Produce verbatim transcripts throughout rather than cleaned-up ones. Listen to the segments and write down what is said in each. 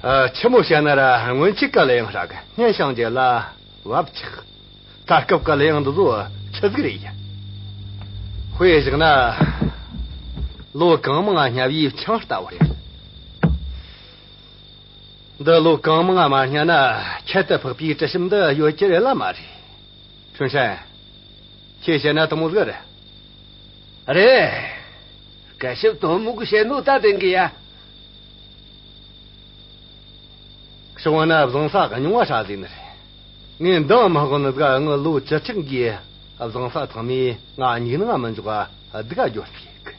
ཨ། ཆི་མོ་བཤད་ན་ར་སྔོན་ཆད་གི་གླུ་དབྱངས་ཧྲ་གི། སྙན་ཞིང་རྒྱས་ལ་བབ་ཆགས། ད་སྐབས་གི་གླུ་དབྱངས་འདི་ཚོ་ཆི་ཟིག་རེད་ཡ། དཔེ་བཞག་ན། ལོ་གང་མང་ང་སྙབ་ཡས་ཆང་ལྟ་བུ་རེད། འདི་ལོ་གང་མང་ང་མ་སྙབ་ན་ཁྱད་དུ་འཕགས་པའི་དྲི་ཞིམ་འདི་ཡོད་རྒྱུ་རེད་ལ་མ་རེད། ཁྲུན་ཧྲན། ཁྱེད་བཤད་ན་དེ་མོ་ཟིག་རེད། རེད། སྐུ་ཞབས་དོན་མོ་གིས་བཤད་ནོ་ད་བདེན་གི་ཡ། ཤོང་བ་ན་བཟང་ས་རྙིང་བ་ཧྲ་ཟིག་ནི་རེད། ངས་འདང་མ་དགོས་ནི་ཟིག་ངི་ལོ་བཅུ་ཕྲག་གི་བཟང་ས་ཚང་མས་ང་སྙིང་ནང་མི་འཇོག་ག་སྡུག་ག་འགྱོ་ཟིག་གི།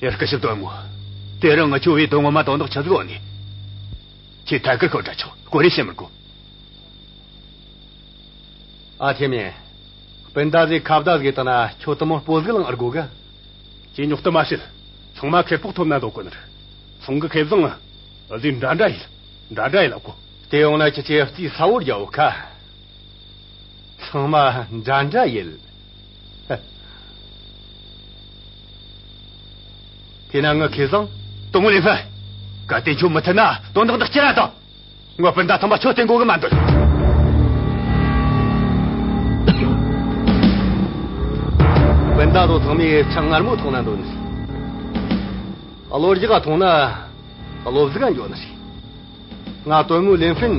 ཡ། སྐུ་ཞབས་དོན་མོ། དེ་རིང་ང་ཁྱོད་བོས་དོན་ངོ་མ་དོན་དག་ཆི་ཟིག་ཡོད་ནི། ཁྱེད་ཐད་ཀར་ཤོད་དྲ་ཆོག། སྐོར་རེ་བཤད་མི་དགོས། ཨ་ཐེ་མེ། སྤུན་ཟླ་ཟིག་ཁ་བརྡ་ཟིག་བཏང་ན་ཁྱོད་དེ་མོ་སྤོ་ཟིག་ལངས་ཨེ་དགོས་གི། ཁྱེད་རྙོག་དྲ་མ་བྱེད། ཚང་མ་ཁེ་སྤོགས་ཐོབ་ན་འདོད་གོ་ནི་རེད། ཚང་གི་ཁེ་བཟང་ཨ་ཟིག་འདྲ་འདྲ་ཡིན། འདྲ་འདྲ་ཡིན་ལབ་གོ། དེ་ཡོང་ན་ཁྱེད་ཆོས་རྩིས་ཚ་བོ་རྒྱག་གོ་ཁ། ཚང་མ་འདྲ་འདྲ་ཡིན། དེ་ན་ངི་ཁེ་བཟང་། དོན་མོ་ལེན་ཧྥན། གལ་ཏེ་ཁྱོད་མི་མཐུན་ན་དོན་དག་འདི་སྐྱུར་ར་བཏང་། ངས་སྤུན་ཟླ་ཚང་མ་ཁྱོད་བསྟེན་དགོས་གི་མ་འདོད། སྤུན་ཟླ་ཚོ་ཚང་མས་ཆང་མངར་མོ་འཐུང་ན་འདོད་ནི། གློ་རྒྱག་ག་འཐུང་ན་གློ་ཟུག་ག་འགྱོ་ནི་རེད། ང་དོན་མོ་ལེན་ཧྥན་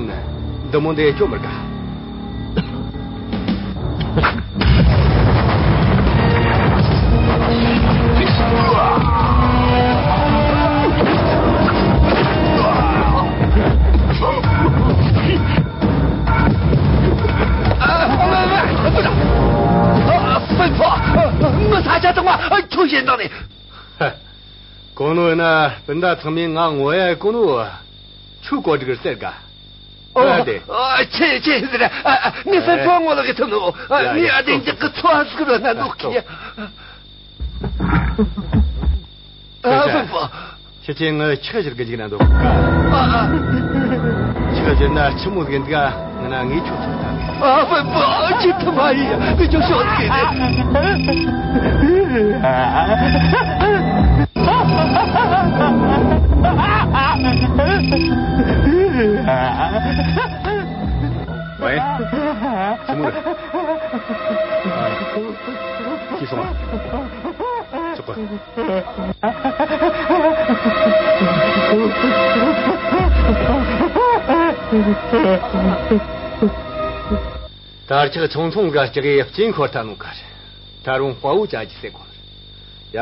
འདི་མོ་འདི་སྐྱོ་མི་དགའ། ཧྥན་ཕོ། ངི་ས་ཆ་དང་བ་ཁྱོད་གཞན་དང་ནི། ཧ། གོ་ནོ་ཡིན་ན་སྤུན་ཟླ་ཚང་མས་ང་ངོ་ཡ་གོ་ནོ་ཆུ་གོ་སྒྲིག་ཟེར་ག། ཨོ། ཨ་དེ། ཨ། ཆེ་ཆེ་ཟེར། ཨ། ཨ། ངས་ཧྥན་ཕོ་ངོ་ལོག་གི་ཐུབ་ནོ། ཨ། ཡ་ངས་ཡ། ཨ་དེ་འཇག་གི་ཚོ་ཨ་ཟིག་རོ་ན་ནོ་ཨ་ཀི། ཨ། ཨ། ཧྥན་ཕོ། ཁྱེད་ཆོས་ངི་ཆག་བཞུར་གི་འཇུག་ན་འདོད་ག། ཨ། ཨ། ཆག་བཞུར་ན་ཆི་མོ་ཟིག་འདུག་ག། ང་ན་ངས་ཁྱོད་ཚོད་ལྟ་གི། ཨ། ཧྥན་ཕོ། ཁྱོད་ཐུབ་མ་ཡིན། ངས་ཁྱོད་ཤོད་གི། ཝེ། ཆི་མོ་རེད། ཤི་སོང་ཨ། ཆོག་གི། དར་ཆག་ཆུང་ཆུང་ག་ལྕགས་ཡི་སྐྱིན་ཁོར་ཐ་ནོ་ཁར། ད་རུང་དཔའ་བོ་ཅག་གི་ཟེར་གོ། ཡ།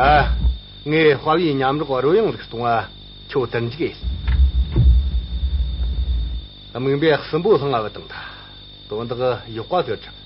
ངས་དཔའ་བོའི་མཉམ་རོགས་རོལ་དབྱངས་ཟིག་གཏོང་བ་ཁྱོད་དར་འཇུག་ཡིན། དམིགས་འབེན་གསུམ་པོ་ལྷང་ང་བུད་བཏང་ཐལ། དོན་དག་ཡག་པ་ཟིག་གྲུབ།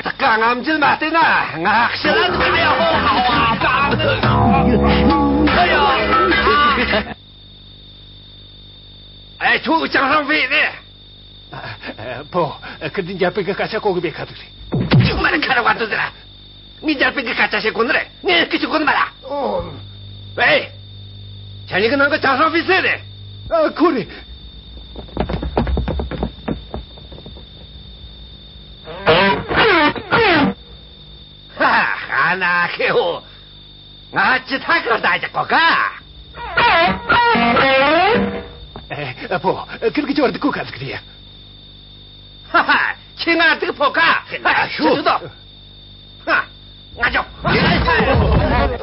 ད་ག་ང་མཇལ་མ་བལྟས་ན་ང་ཤི་ལ་ད་ཡ་ཧོ་ཧ་ཧ་ད་ཨ་ཡ། ཨེ། ཁྱོད་ཅང་ཧྲང་ཧྥེ་ནི། ཨ། ཨ། ཕོ། ཁི་འདི་འཇར་པན་གི་སྐད་ཆ་གོ་གི་མེད་ཁ་ཐུག་རེད། ཁྱོད་མ་ར་ཁ་ར་བ་དུ་ཟེར། ངས་འཇར་པན་གི་སྐད་ཆ་བཤད་གོ་ནི་རེད། ངས་སྐད་ཆ་གོ་ནི་མ་ར། ཨོ། ཨེ། ཁྱེད་གཉིས་ཀྱི་ནང་གི་ཅང་ཧྲང་ཧྥེ་སུ་རེད། ཨ། ཁོ་རེད། ན་ཁེ་ཧོ། ང་ཅི་ཐ་གར་ད་ཅག་གོ་ཀ། ཨེ། ཨ་ཕོ། ཁིར་གི་ཅོར་དུ་ཀུ་ཁ་ཟིག་རེད། ཧ་ཧ། ཁྱེད་ང་སྡུག་ཕོག་ཀ། ཧ། ཤུ་དོ། ཧ། ང་ཅོ། ཨ་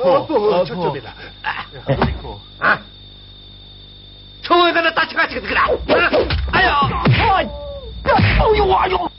ཕོ། ཁྱོད་ཅོ་མེད་ལ། ཨ། ཁྱོད་ང་ན་ད་ཅི་ག་ཅིག་ཟིག་ར། ཨ་ཡོ། ཨ་ཡོ། ཨ་ཡོ།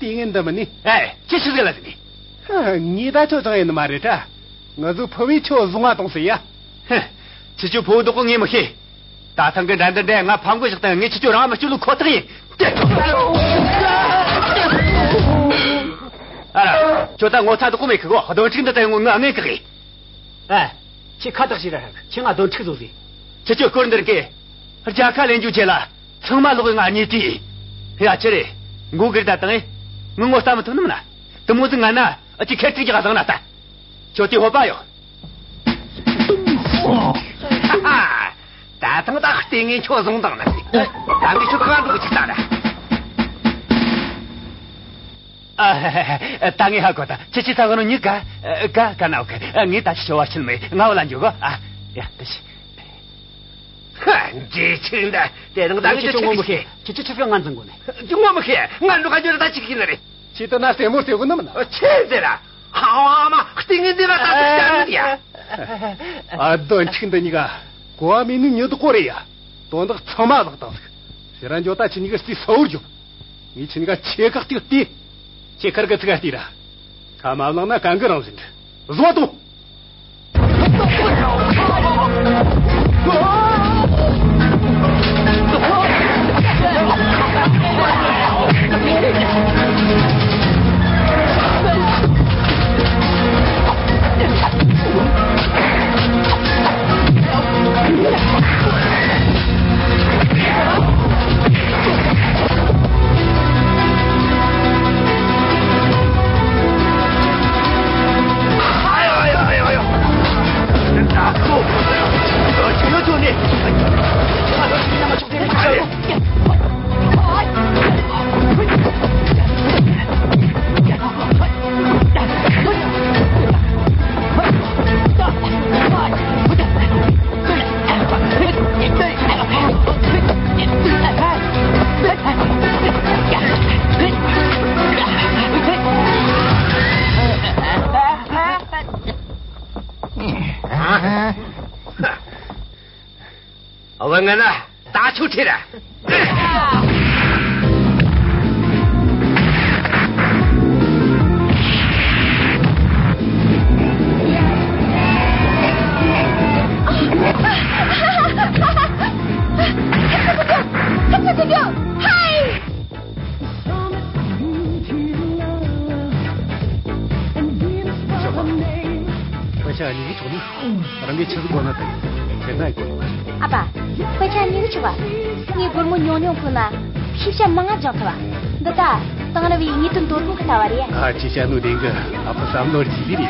ལྟས་ངན་འདི་མིན་ནི། ཨེ། ཅི་ཞིག་ཟེར་ལ་ཟེར་ནི། ཧ། ངས་ད་ཁྱོད་དྲངས་ཡིན་ནི་མ་རེད་དྲ། ང་ཚོའི་ཕུ་བོས་ཁྱོད་བཟུང་བ་གཏོང་ཟེར་ཡ། ཧ། ཁྱེད་ཆོའི་ཕུ་བོ་འདུག་གོ་ངས་མི་ཤེས། ད་ཐེངས་གི་འགྲན་བསྡུར་འདི་ང་ཕམ་གི་བཞག་སྟེ་ངས་ཁྱེད་ཆོ་རང་མི་སྐྱོབ་ལུགས་ཁོ་ཐག་ཡིན། ཨ་ར། ཁྱོད་ད་ངོ་ཚ་འདུག་གོ་མེད་གི་གོ། སྡོམ་ཁྲིམས་འདི་ད་ངོ་ངའི་ངན་གི་རེད། ཨ། ཁྱེད་ཁ་བཏགས་ཤིག་ར་ཧ་གི། ཁྱེད་ང་སྡོམ་ཁྲིམས་བཟོ་ཟེར། ཁྱེད་ཆོ་སྐོར་འདིར་གི། རྒྱལ་ཁ་ལེན་རྒྱུ་བྱེད་ལ། ཚང་མ་ལོག་གི་ང་རྙེད་དུས། ཡ་ཆི་རེད། མགོ་སྒུར་ད་བཏང་ངས། ངི་ངོ་ལྟ་མི་ཐུབ་ནི་མིན་ན། དུ་མོ་ཟིག་ང་ན་ཨ་ཅི་ཁེར་ཁྲིག་གི་བཟང་ན་ལྟ། ཁྱོད་དེ་ཧོ་པ་ཡོད། ད་ཐང་ད་ལྟས་ངན་ཁྱོད་བཟུང་བཏང་ན། ད་ངས་ཁྱོད་གང་འགྲོ་གི་ཅིག་ལྟ་ར། ཨ། ད་ངས་ཧ་གོ་ད། ཁྱེད་ཀྱིས་ད་ག་ནོ་མྱི་ག་ག་ག་ན་འོ་ག། ངས་ད་ཅི་ཆོ་བ་ཆེན་མེད་ང་བ་ལ་འཇུག་གོ། ཨ། ཡ་ད་ཤི། ཧ། འཇིགས་ཆེན་འདི། དེ་རིང་ད་ངས་ཁྱེད་ཆོ་ངོ་མི་ཤེས། ཁྱེད་ཆོ་ཆི་ཟིག་ང་འཛིན་གོ་ནས། ངོ་མི་ཤེས། ང་འགྲོ་ག་འགྱོ་ར་ད་ཅིག་ཡིན་ནི་རེད། ཁྱེད་ད་ན་རྩེད་མོ་རྩེ་གོ་ནི་མིན་ན། ཆི་ཟེར་ར། ཧ་ཨ་མ་ལྟས་ངན་འདི་ར་ད་ཅིག་བྱ་ནི་ཡ། ཨ་སྡོམ་ཁྲིམས་འདི་གཉིས་ཀ་གོ་བ་མེད་ནི་མྱི་དག་གོ་རེད་ཡ། དོན་དག་ཚང་མ་བརླག་བཏང་ཟིག། ཕྱིར་ར་འགྱོ་ད་ཁྱེད་གཉིས་ཀ་རྩིས་གསལ་བོར་རྒྱོབ། ངས་ཁྱེད་གཉིས་ཀ་ཆེ་ཁག་ཅིག་བལྟས། ཁྱེད་ཁར་གི་ཚིག་ག་བལྟས་ར། ཁ་མ་བླངས་ན་གན་གི་རང་བཞིན་རེད། བཟོ་བཏང་། ང་ན་ད་ཆོ་ཁྲེ་ར། ཤོག་པ། དཔེ་ཆ་གཉིས་ཀྱི་ཐོག་ནས་རང་གི་ཆི་ཟིག་དགོས་ན་དེ་ཁྱེར་ན་ཡི་དགོས། ཨ་ཕ། དཔེ་ཆ་གཉིས་ཀྱི་ཆོག་པ། ངའི་སྒོར་མོ་ཉུང་ཉུང་ཕུག་ན་ཤེས་བྱ་མང་ང་སྦྱང་ཐུབ་བ། འདི་ད་དེང་རབས་པའི་དངོས་དོན་དོ་དགོང་གི་ལྟ་བ་རེད། ཨ་ཅེ་བྱ་ནོ་དེང་གི་ཨ་ཕ་བསམ་བློ་རྒྱས་ལི་རེད།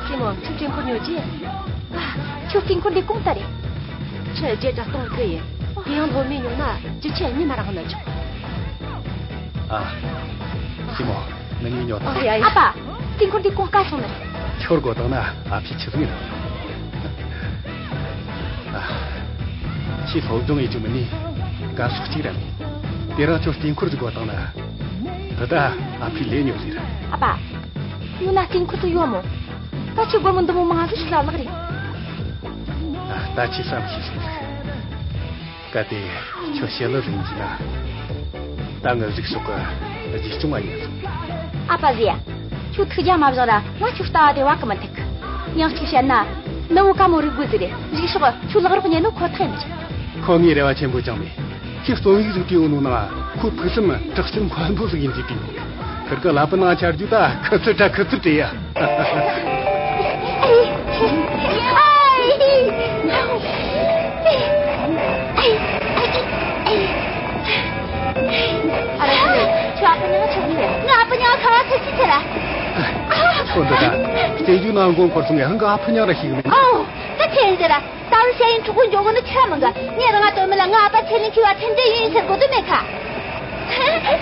ཅི་མོ་ཁྱོད་དྲན་ཁོ་ཉོ་རྒྱུ། ཨ། ཁྱོད་རྟེན་འཁོར་འདི་གོང་ལྟ་རེད། ཁྱོད་རྒྱལ་དྲ་གཏོང་གི་ཡིན། དེ་ཡང་ལྷོད་མེད་ཉོ་ན་རྒྱུ་ཆ་གཉིས་མ་རག་ན་ཆོག་ཨ། ཅི་མོ། ང་གཉིས་ཉོ་ཐལ། ཨ་ཡ་ཡ། ཨ་ཕ། རྟེན་འཁོར་འདི་གོང་དཀའ་སོང་ནི། ཁྱོད་དགོས་བཏང་ན་ཨ་ཕས་ཆི་ཟིག་ཡིན། ཨ། ཁྱོས་སློབ་སྦྱོང་ཡེད་རྒྱུ་མིན་ནི་དཀའ་སོགས་གཅིག་ར་མེད། དེ་རིང་ཁྱོད་རྟེན་འཁོར་ཟིག་དགོས་བཏང་ན། འདི་ད་ཨ་ཕས་ལས་ཉོ་ཟེར། ཨ་ཕ། ཡང་ན་རྟེན་འཁོར་དུ་ཡོད་མོ། ད་ཁྱོས་སྒོར་མོ་འདི་མོ་མང་ཟིག་ཞིག་ལ་ལག་རེད། ཨ། ད་ཁྱོས་བསམ་ཤེས་སོང་ཟིག་གལ་ཏེ་ཁྱོད་ཞི་ལི་ཟིག་ཡིན་ན། ད་ངའི་གཟིགས་ཕྱོགས་གི་གཞི་སྐྱོང་བ་ཉན་སོང་། ཨ་ཕ་ཟེ། ཁྱོད་ཐུགས་རྒྱལ་མ་བཞེངས་ར། ང་ཁྱོད་ལྟ་བ་དེ་བ་གི་མི་འཐད་གི། ཡང་གཅིག་བཤད་ན། ནུ་བོ་དཀའ་མོ་རིག་དགོས་ཟིག་རེད། གཟིགས་ཕྱོགས་ཁྱོད་ལག་རོགས་ཉན་ནོ་ཁོ་ཐག་ཡིན་ནི། ཁོ་ངས་རེ་བ་ཆེན་པོ་བཅངས་མེད། ཁྱོས་རྩོམ་ཡིག་ཟིག་བྲིས་ཡོད་ནོ་ནང་ཁོའི་ཕུགས་བསམ་དྲག་ཞན་འཁོན་པོ་ཟིག་ཡིན་ཟེར་བྲིས་ཡོད། ཁིར་གི་ལ་པི་ནང་ཆ་རྒྱུས་ད་ཁུ་ཚུར་ཁྲ་ཁུ་ཚུར་བྲིས་ཡ། ཨ་ར་ཁྱོད་ཨ་ཕ་ཉག་ཆོག་ནི་རེད། ང་ཨ་ཕ་ཉག་ཁ་བ་ཚ་ཅི་ཚ་ར། ཁོ་འདི་ད་སྟེང་རྒྱུ་ནང་མགོ་འཁོར་སོང་ངས་ཧང་གི་ཨ་ཕ་ཉག་ར་ཤེས་གི་མེད། ཨོ། ད་ཁྱེད་ཟེར་ར། ད་བར་ཤ་ཡིན་ཕྲུ་གུ་འཇོག་གོ་ནི་ཆི་མིན་གི། ངས་རང་ང་དོན་མེད་ལ་ང་ཨ་ཕ་ཚེ་ལེན་ཁྱི་བ་ཁྲིམས་འགལ་ཡིན་ཟེར་གོ་དོན་མེད་ཁ།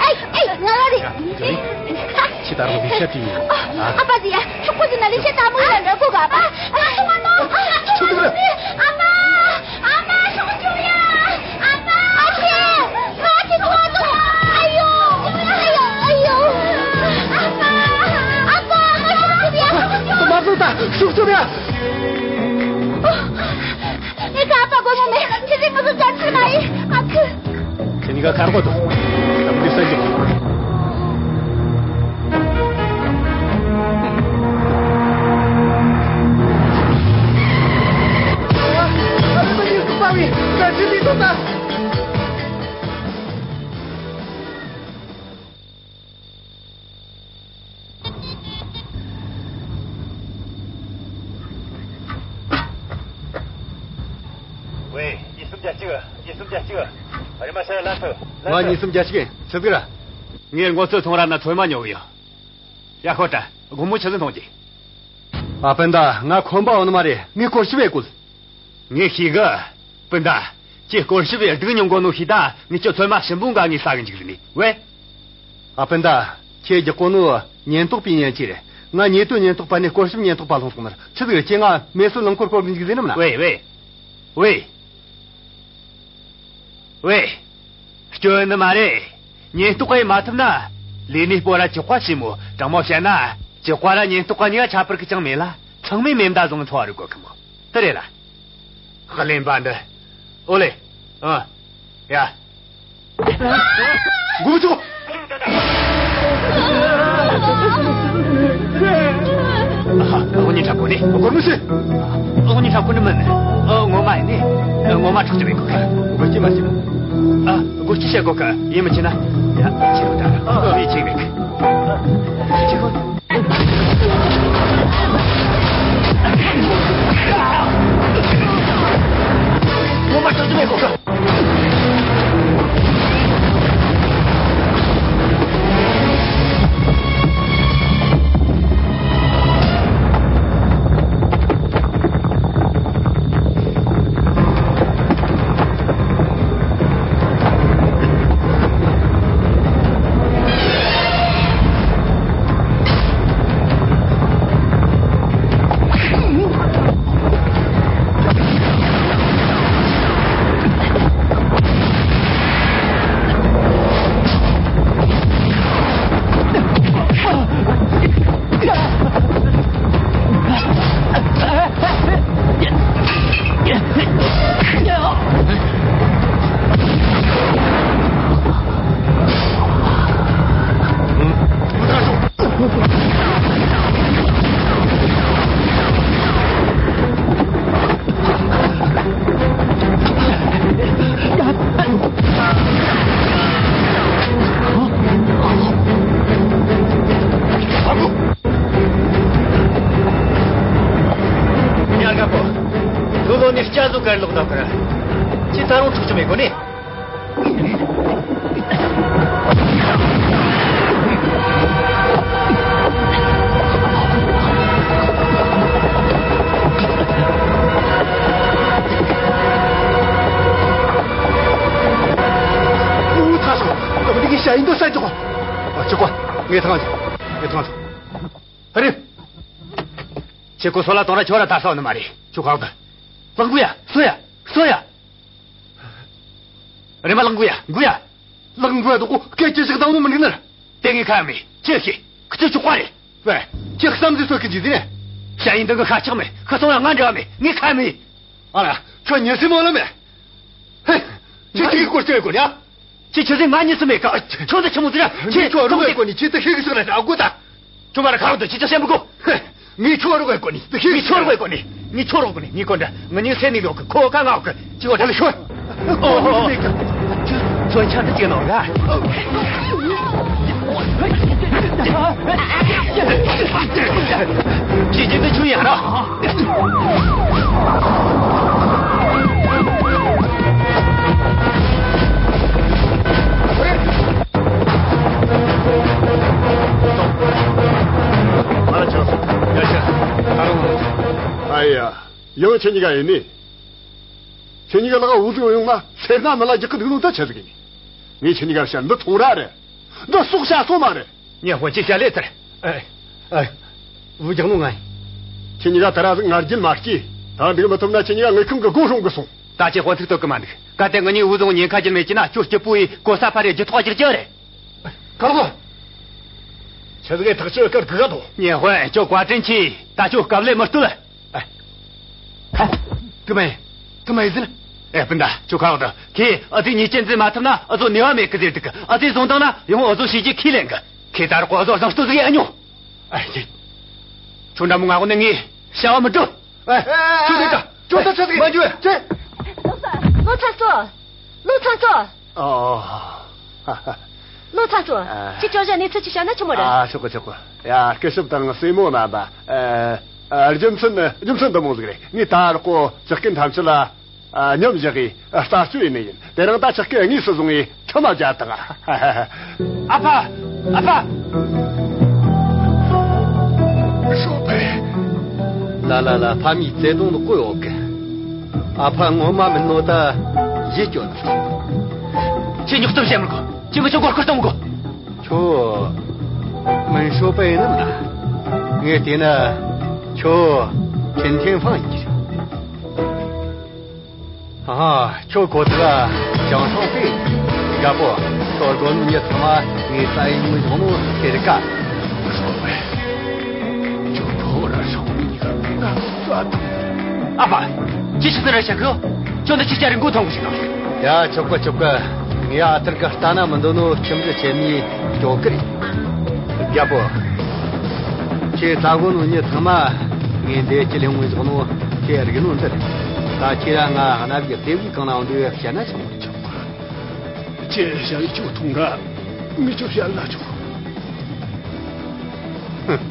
ཨེ་ཨེ་ང་ལ་རེད། ཁྱི་ད་རུང་ལས་བྱ་དེ་ཡིན། ཨ་ཕ་ཟེར་ཡ། ཕྲུ་གུ་ཟེར་ན་ལས་བྱ་དང་མོ་ཡ་འདྲ་གོ་ག་ཨ་ཕ། ཨ་ཕ་ཨ་ཕ་ཨ་ཕ་ཨ་ཕ་ཕྲུ་གུ་འཇོག་ཡ། ཨ་ཕ་ཨ་ཕ་ང་ཁྱི་ཐོག་ཏུ། ཨ་ཡོ་ཨ་ཡོ་ཨ་ཡོ། ཨ་ཕ་ཨ་ཕ་ང་ཕྲུ་གུ་འཇོག་ཡ། ཕྲུ་གུ་འཇོག་ཡ། མ་བཟོ་ད་ཕྲུ་གུ་འཇོག་ཡ། ངས་ཁ་ཨ་ཕ་དགོས་ས་མེད། ཁྱེད་ཚོས་མི་ཚོ་བཙན་ཁྲིད་མ་ཡིན། ཨ་ཁུ། ཁྱེད་གཉིས་ཀ་ཁ་རོག་གོ་དོ། ད་མི་འདི་ས་འཇོག་ཝེ། ཉིས་སུམ་བརྒྱ་གཅིག་ཉིས་སུམ་བརྒྱ་གཅིག་རེམ་མ་ཤ་ལ་ཐུ། ང་ཉིས་སུམ་བརྒྱ་གཅིག་ཡིན། ཆི་ཟིག་ར། ངས་སྔོ་ཚོད་ཚོང་ར་ན་ཚོད་མ་ཉོ་གི་ཡོད། ཡ་ཤོད་དྲ། དགོང་མོ་ཆི་ཟིག་འཐུང་རྒྱུ། ཨ་སྤུན་ཟླ། ང་ཁོམ་པ་ཡོད་ནི་མ་རེད། ངས་སྐོར་ཞིབ་ཡེད་དགོས། ངས་ཤེས་གི། སྤུན་ཟླ། ཁྱེད་སྐོར་ཞིབ་ཡེད་སྡུག་མྱོང་གོ་ནོ་ཤེས་ད། ངས་ཁྱོད་ཚོད་མ་ཞིམ་པོ་འགའ་ངས་ཟ་གི་འཇུག་ཟེར་ནི། ཝེ། ཨ་སྤུན་ཟླ། ཁྱེད་རྒྱག་གོ་ནོ་ཉེན་རྟོག་པའི་ཉེན་ཁ་རེད། ང་ཉེས་དོན་ཉེན་རྟོག་པ་ནས་སྐོར་ཞིབ་ཉེན་རྟོག་པ་ལྷུང་སོང་ནི་རེད། ཆི་ཟིག་རེད། ཁྱེད་ང་མེ་གསོད་རླངས་འཁོར་སྐོར་གི་འཇུག་ཟེར་ནི་མིན་ན། ཝེ་ཝེ། ཝེ། ཝེ། སྐྱོན་ནི་མ་རེད། ཉེན་རྟོག་པ་ཡིན་མ་ཐུབ་ན། ལས་སྣེ་སྤོ་ར་ཅི་ཀ་བྱེད་མོ། དྲང་མོ་བཤད་ན། ཅི་ཀ་ར་ཉེན་རྟོག་པ་གཉིས་ཆ་པར་གི་ཅང་མེད་ལ། ཚང་མས་མེ་མདའ་བཟུང་འཚོ་བ་རོལ་གོ་གི་མོ། དེ་རེད་ལ། གླེན་པ་འདི། ཨོ་ལེ། ཨ། ཡ། མགོ་མི་ཚོ། ཨ། དངོས་གནས་འཁྲབ་གོ་ནི། སྒོར་མོ་ཟེར། དངོས་གནས་འཁྲབ་གོ་ནི་མིན། ཨ། ངོ་མ་ཡིན་ནི། ཨ། ངོ་མ་ཁྲག་ཅི་བས་གོ་གི། སྒོར་ཅི་མ་ཟེར། ཨ། སྒོར་ཅི་བཤད་གོ་གི། ཡིན་མི་ཆེ་ན། ཡ། ཆེ་རུ་ད། ཨ། ཡིད་ཆེས་མེད་གི། ཆེ་གོ། ངོ་མ་ཁྲག་ཅི་བས་གོ་གི། ཁྱོད་ནི་སྐྱ་བཟོ་གར་ལོག་ད་གར། ཁྱེད་ད་རུང་ཐུག་ཆུ་མེད་གོ་ནི། ཨུ་ཚ་སོ། ད་མི་འདི་གི་ཤ་ཡིན་དོ་ས་ཅོག་ཨ་ཅོག་གོ། ངས་ཐང་ཅོག་ངས་ཐང་ཅོག་ཨ་རེ། ཁྱེད་ཀོ་སོ་ལ་དོང་ར་ཁྱོད་ར་ད་སོ་ནི་མ་རེད། ཁྱོད་གང་དུ། ལག་འགུ་ཡ། སོ་ཡ། སོ་ཡ། རེ་མ་ལག་འགུ་ཡ། འགུ་ཡ། ལག་འགུ་ཡ་དོ་ཀོ་སྐད་ཅི་ཞིག་དང་ནོ་མི་འགྲིག་ནར། དེ་ངས་ཁ་མི་ཅི་ཤེས། ཁི་ཆོ་ཆོག་པ་རེད། ཝེ། ཁྱེད་བསམ་ཚུལ་སོ་ཁི་ཇི་ཟིན་ནས། ཤ་ཡིན་དང་གི་ཁ་ཆག་མེད། ཁ་སོང་ཡ་ང་འདྲ་མེད། ངས་ཁ་མི། ཨ་ར། ཁྱོད་ཉན་སྲིད་མོ་ལ་མེད། ཧེ། ཁྱེད་ཁྱེད་ཀྱི་སྐོར་ཅི་ཡོད་གོ་ཉ། ཁྱེད་ཁྱེད་ཚོས་ང་ཉན་སྲིད་མེད་ཀ། ཁྱོད་ཚོ་ཆི་མོ་ཟིག་ར། ཁྱེད་ཁྱོད་རོགས་ཡོད་གོ་ནི་ཁྱེད་ཚོ་ཤེས་གི་ཟིག་ར་ཨ་གོ་ད། ཁྱོད་མ་ར་ཁ་འོ་དུ་ཁྱེད་ཚོ་སེམས་མི་གོ། ཧེ། ངས་ཁྱོད་རོགས་ཡོད་གོ་ནི། ངས་ཁྱོད་རོགས་གོ་ནི། ངས་ཁྱོད་རོགས་གོ་ནི། ངས་གོ་འདྲ། ང་ཉན་སེམས་མི་གོ་གི་ཁོ་ཀ་ང་གི་ཅི་གོ་འདྲ། ཁྱོད། ཨོ་ཧོ། ཁྱོད་ཆ་འདི་ཅི་ནོར་ག། ཅི་ཅི་འདི་ཆུ་ཡ་ར། ཨ་ཡ། ཡང་ཁྱེད་གཉིས་ཀ་ཡིན་ནི། ཁྱེད་གཉིས་ཀ་ལག་འུ་ཟོ་ཡོང་ན་སེར་སྣ་མི་ལ་རྒྱག་གི་འདུག་ནོ་ད་ཆི་ཟིག་ཡིན། ངས་ཁྱེད་གཉིས་ཀ་བཤད། འདི་ཐུང་ར་རེད། འདི་སྲོག་བྱ་སོ་མ་རེད། ཉེ་ཧོ་ཅི་བཤད་ལེ་ཚར། ཨེ། ཨེ། འུ་རྒྱག་ནོ་ང་ཡིན། ཁྱེད་གཉིས་ཀ་ད་ར་ཟིག་ང་རྒྱུན་མ་སྐྱེས། ད་འདུག་མི་ཐུབ་ན་ཁྱེད་གཉིས་ཀ་དངུལ་ཁང་གི་སྒོ་སྲུང་གི་སོང་། ད་ཁྱེད་དཔོན་ཚིག་གཏོད་གི་མ་འདུག་གལ་ཏེ་ངེད་གཉིས་འུ་ཟོ་ཉེན་ཁ་རྒྱུན་མེད་ཀྱི་ན་ཁྱོད་སྐྱིད་པོ་ཡིས་གོ་ས་ཕར་རེ་རྒྱུ་ཐོག་བསྒྱུར་རྒྱུ་རེད། ཀར་ལོ། ཆི་ཟིག་གི་ཐག་ཆོད་ཀར་གི་ག་དོ། ཉེ་ཧོ་ཁྱོད་བཀའ་དྲིན་ཆེ། ད་ཁྱོད་སྐབས་ལས་མི་སྟོད། ཨ། དུ་མ་ཡིན། དུ་མ་ཡིན་ཟེར། ཨེ་སྤུན་ཟླ་ཁྱོད་ཁ་འོག་ཏུ་ཁྱེད་ཨ་ཙི་ཉེས་ཅན་ཟིག་མ་ཐུབ་ན་ཨ་ཙོ་ནུས་པ་མེད་གི་ཟེར་འདུག་གི། ཨ་ཙི་བཟུང་བཏང་ན་ཡང་ཨ་ཙོ་བྱས་རྗེས་ཁས་ལེན་གི། ཁྱེད་ད་རོགས་ཨ་ཙོ་བཟང་སྟོད་ཟིག་ཡེ་ཨ་ཉོ། ཨ་ཡེ། ཁྱོད་འདྲ་མོ་ང་འོ་ནས་ངས་བྱ་བ་མི་སྒྲུབ། ཨེ། ཁྱོད་དེ་ད་ཁྱོད་ད་ཆི་ཟིག་མ་འཇུ། ལོ་ཚ་སོ། ལོ་ཚ་སོ། ཨོ། ལོ་ཚ་སོ། ཨ། ཁྱེད་ཅོ་ཞ་གནས་ཚུལ་ཅི་བཤད་ན་ཆི་མོ་རེད། ཨ། ཆོག་གི་ཆོག་གི། ཡ། སྐུ་ཞབས་དང་སྲས་མོ་རྣམ་པ། ཨ། ཨ། རྒྱུ་མཚན་ནི་རྒྱུ་མཚན་འདི་མོ་ཟིག་རེད། ངས་ད་རོགས་གོ་ཇག་རྐུན་ཐམས་ཅད་ལ། ཨ། མཉམ་བཞག་གི་རྩད་གཅོད་ཡེ་ནི་ཡིན། དེ་རིང་ད་ཇག་རྐུན་དངོས་སུ་བཟུང་བའི་ཁྲིམས་མ་བཅད་དང་། ཨ་ཕ། ཨ་ཕ། ཧྲོ་ཕེ། ལ་ལ་ལ། ཕ་མའི་བརྩེ་དུང་ནི་བཀོད་ཡོད་གི། ཨ་ཕ་ངོ་མ་མིན་ནོ་ད་ཡིད་སྐྱོ་ནི། ཁྱེད་ཉོག་གཏམ་བཤད་མི་དགོས། ཁྱེད་མི་ཆོག་གོ་སྐུར་གཏོང་དགོས། ཁྱོད་མིན་ཧྲོ་ཕེ་ཡིན་ནམ་ན། ངས་བལྟས་ན་ཁྱོད་ཁྲིན་ཐེན་ཧྥང་ཡིན་གྱི་རེད། ཨ། ཁྱོད་ཁོ་ཐག་ཅང་སོང་སྟེ། རྒད་པོ། ཁྱོད་དགོན་མི་ཚང་མ་ངའི་རྩ་ཡིན་མི་ཡོང་ནོ་ཁྱེད་ཀ། ཁྱོད་ཕོ་ར་སོང་མི་ག་ང་ཚོ་ཨ་ཕ། ཅི་ཞིག་ཟེར་ར་ཤག་གི། ཁྱོད་འདི་ཅི་བྱ་རིན་གོ་ཐོང་གི་ཞིག་ན། ཡ། ཆོག་གི་ཆོག་གི། ངས་ཨ་ཐུར་གི་ལྟ་ན་མི་འདོད་ནོ་ཁྱིམ་གི་ཆེ་མི་སྐྱོ་གི་རེད། རྒད་པོ། ཁྱེད་ད་གོ་ནོ་མྱི་ཚང་མ་ངས་འདི་ཅི་ལས་ངོས་བཞག་ནོ་ཁྱེད་རིག་ནོ་འདི་རེད། ད་ཁྱེད་ར་ང་རྣ་བའི་ལྟེ་བའི་གང་ན་འོང་དུ་བཤད་ན་ཆོག་མི་ཆོག་ཁྱེད་བཤད་ཡི་ཆོག་ཐུང་ར་མི་ཆོག་བཤད་ན་ཆོག་ཧུམ།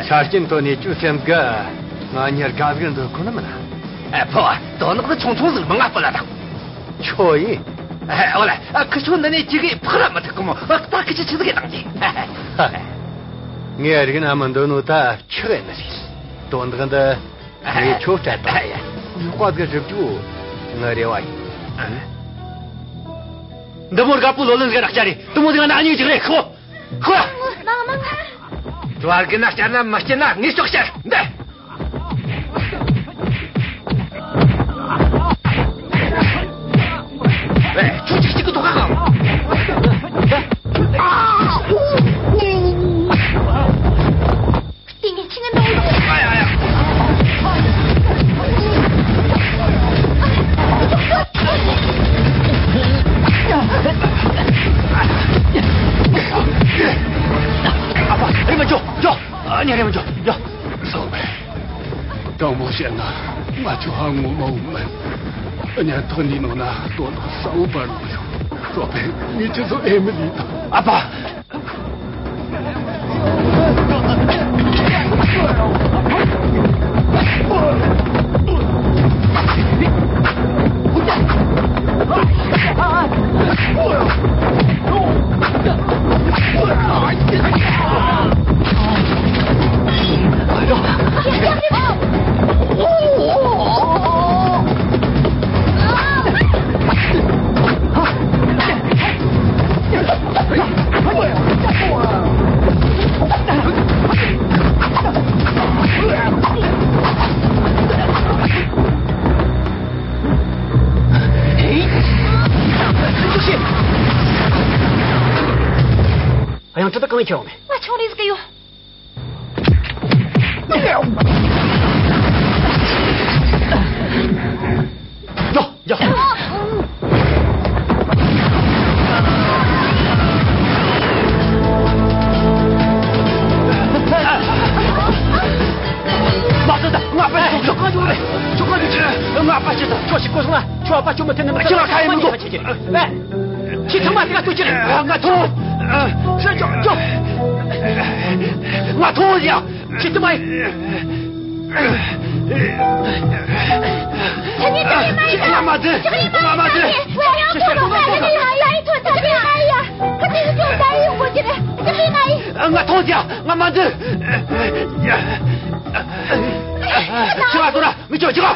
ཆ་རྐྱེན་ཐོན་ནས་ཁྱོད་སེམས་དགའ། ང་གཉིས་དགའ་ཟིག་འདོད་ཁོ་ན་མིན་ན། ཨ་ཕོ། དོན་དག་འདི་ཆུང་ཆུང་ཟིག་མི་ང་སྤུ་ལ་དང་། ཁྱོད་ཡིན། ཨ། འོ་ལ། ཨ། ཁི་ཆོ་འདི་ནས་ཅི་གི་ཕག་ར་མི་ཐུག་གི་མོ། ཨ། ད་ཁི་ཆོ་ཆི་ཟིག་གི་དང་གི། ངས་རིག་ན་མི་འདོད་ནོ་ད་ཁྱི་གི་ནི་རེད། དོན་དག་འདི་ངས་ཁྱོད་སྤྲད་དང་། ཡུག་པ་ཟིག་སྒྲུབ་རྒྱུ་ངའི་རེ་བ་ཡིན། འདི་མོ་རྒད་པོ་ལོ་ལོན་ཟིག་རག་ཅག་རེད། འདི་མོ་ཟིག་ན་ཉིག་ཅིག་རེད་ཁོ། ཁོ། བར་གི་ན་བསྐྱལ་ན་མ་བསྐྱལ་ན་ངས་ཤོག་བཤད་འདི། ཨེ། ཁྱོད་ཅིག་ཅིག་གི་དོ་ཁ་གང་། ལྟས་ངན་ཁྱི་ངན་འདྲ་བོ། ཨ་ཡ་ཡ། ཨ་ཕ། རེམ་མ་འགྱོ། འགྱོ། ཨ་ནི་རེམ་མ་འགྱོ། འགྱོ། སོང་བས། དྲང་མོ་བཤད་ན་ང་ཁྱོད་ཧ་ངོ་མ་འོང་མིན། གཉེན་ཐག་འདིའི་ནང་ན་དོན་དག་གསལ་བོ་བར་མི་ཡོང་། ཁྱོད་པས་ངས་ཁྱེད་ཚོ་ཨེ་མི་ལུས་དང་། ཨ་ཕ། དེ་གང་ཁྱེར་ཡོང་ནས། ང་ཆུང་རིས་གི་ཡོད། ཡོ། ཡོ། མ་ཟད། ང་པ་ཁྱོད་གང་འཇུག་རེད། ཁྱོད་གང་འཇུག་རེད། ང་པ་ཁྱོད་ད་ཁྱོད་ཤི་གོ་སོང་ན། ཁྱོད་པ་ཁྱོད་མི་ཐེན་ནི་མ། ཁྱོད་ལ་ཁ་ཡེ་མི་དགོས། ཁྱོད་ཚང་མ་དེ་ག་ལྟོས་ཀྱི་རེད། ང་ཐོངས། ང་ཐོངས་ཡ། ཁྱོད་ཚང་མ། ཁྱེད་ཉིད་ཅག་ཡིན་མ་ཡིན། ང་མ་འཛིན། ང་མ་འཛིན། ང་ཐོངས་ཡ། ང་མ་འཛིན། ཁྱེད་ང་ཐོངས་ཡ། མི་ཆོག་ཆོག་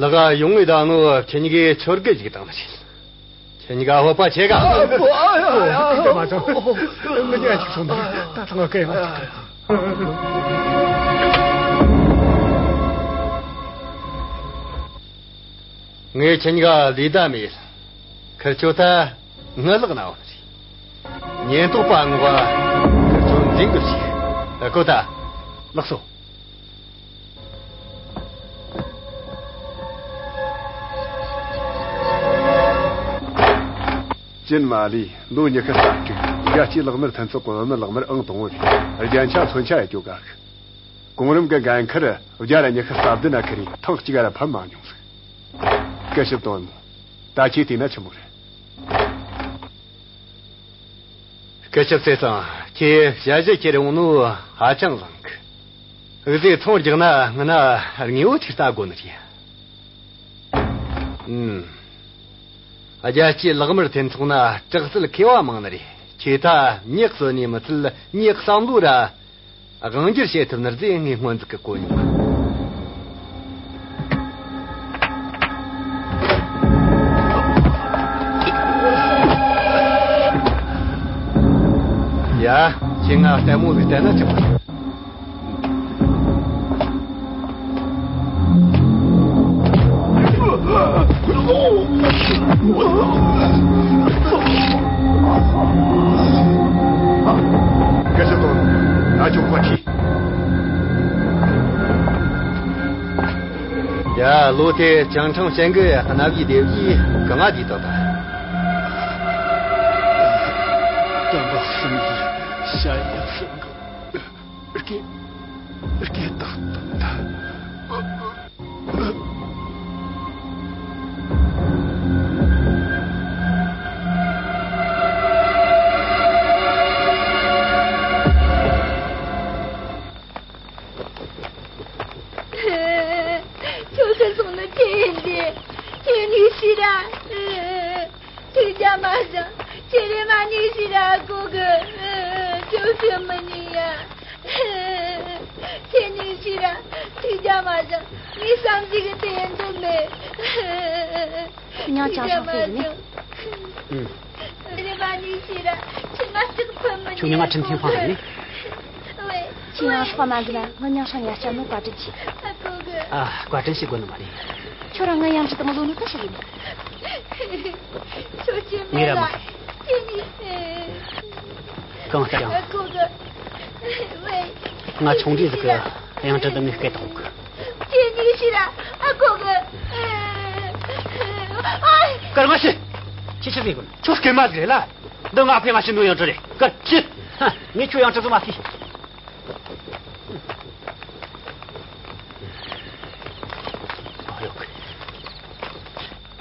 ལག་ཡོང་ངེ་ད་ནོ། ཁྱེད་གཉིས་ཀས་ཆོར་གི་ཞིག་བཏང་ནི་རེད། ཁྱེད་གཉིས་ཀ་ཧོ་པ་ཆེ་ག་ཨ་ཨ་ཨ་ཨ་ཨ། ད་མ་ཚང་། ངི་ཉ་ཅིག་སོང་ནི། ད་ཚང་ང་སྐད་ཡང་ཅིག་ངས་ཁྱེད་གཉིས་ཀ་ལས་ད་མེད། ཁིར་ཆོ་ད་ངའི་ལག་ན་འོ་ནི་རེད། ཉེན་རྟོག་པ་ངོ་བ་ཁིར་ཆོ་འཛིན་དགོས་ཞིག་ཨ་ཁོ་ད། ལགས་སོ། ཅིན་མ་ལི། ལོ་ཉི་ཤུ་རྩ་དྲུག་རྒྱལ་སྤྱིའི་ལག་དམར་མཐུན་ཚོགས་ཀྱི་བུད་མེད་ལག་དམར་ཨང་དང་པོ་རེད། རྒྱན་ཆ་མཚོན་ཆ་ཡ་སྐྱོ་ག་གི། གོང་རིམ་གྱི་འགན་ཁུར་བརྒྱ་ར་ཉི་ཤུ་རྩ་བདུན་ན་ཁུར་རེ་ཐེངས་གཅིག་ར་ཕམ་མ་མྱོང་ཟིག་སྐུ་ཞབས་དོན་མོ། ད་ཁྱེད་བལྟས་ན་ཆི་མོ་རེད། སྐུ་ཞབས་ཟེར་ཙང་ཁྱེད་ཞལ་བཞེས་ཁྱེར་ཡོང་ནོ་ཧ་ཅང་བཟང་གི། འུ་ཟོས་ཚོང་རྒྱག་ན་སྔོན་ན་དངོས་པོ་ཅིག་ལྟ་དགོས་ནི་རེད། ཨུམ། རྒྱལ་སྤྱིའི་ལག་དམར་མཐུན་ཚོགས་ན་དྲག་རྩལ་མཁས་པ་མང་ནི་རེད། ཁྱེད་ད་མྱི་གསོད་ནས་མི་ཚད་མྱི་བསམ་བློ་ར་དབང་སྒྱུར་བྱེད་ཐུབ་ནི་རེད་ཟེར་ངས་སྔོན་ཟིག་གི་གོ་མྱོང་། ཡ། ཁྱེད་ང་ལྟད་མོ་ཟིག་བལྟས་ན་ཆོག་སྐུ་ཞབས་དོན། ད་ཅུང་བཀའ་ཁྲིད། ཡ། ལོ་དེ་བྱང་ཁྲང་ཞན་གི་གནའ་བོའི་སྡེ་བཞིའི་གང་ང་དེ་དག་ད། སྐམ་པ་གསུམ་གྱི་ཞལ་ཡབ་སྲིན་གི་སྐེ་སྐེ་ཐག་དང་ད། ཁྱོད་ཚོ་སོང་ནི་ཁྱེད་ཡིན་ཏེ། ཁྱེད་ནུས་ཤི་ར། ཐུགས་རྒྱལ་མ་བཞེངས། ཁྱེད་རེ་མ་ནུས་ཤི་ར་ཨ་ཁུ་གི། ཁྱོད་ཚོ་མི་ནུས་ཡ། ཁྱེད་ནུས་ཤི་ར། ཐུགས་རྒྱལ་མ་བཞེངས། ངས་བསམ་གཞིག་གི་དེ་ཡིན་དུ་མེད། ཁྱོད་ཉག་ཅང་ཤང་ཟེར་གི་ནི། ཨུམ། ཁྱེད་རེ་མ་ནུས་ཤི་ར། ཁྱེད་མ་སྐྲག་ཕུད་མི་ནུས། ཁྱོད་ཉི་མ་ཁྲིམས་ཐེངས་ཕང་ཟེར་གི་ནི། ཁྱེད་ཡང་སོགས་མ་འཛིན་ན་ངའི་མྱིང་ཤང་ཡར་བསྐྱར་ནོ་བཀའ་དྲིན་ཆེ། ཨ། བཀའ་དྲིན་ཞུ་དགོས་ནི་མ་རེད། ཁྱོད་རང་ངའི་ཡང་ཞུ་དུ་མི་ལོ་ནི་ད་ཞིག་ཡིན། ངས་ར་མ་རེད། གང་ལྟར་ཡང་། ང་ཆུང་དུས་ཟིག་གི་གཡང་ཁྲི་འདི་ངས་སྐད་བཏང་གི། ཁྱེད་གཉིས་ཤི་ར་ཨ་ཁུ་གི། ཨ། ཀར་མ་ཤི། ཁྱེད་ཆི་ཟིག་གོ། ཁྱོད་སྐད་མ་ཟིག་རེད་ལ། འདི་ང་ཕའི་ང་ཤི་ནོ་གཡང་ཁྲི་རེད། ཀར་ཤི། ཧ། ངས་ཁྱོད་གཡང་ཁྲི་ཟིག་མ་ཤི།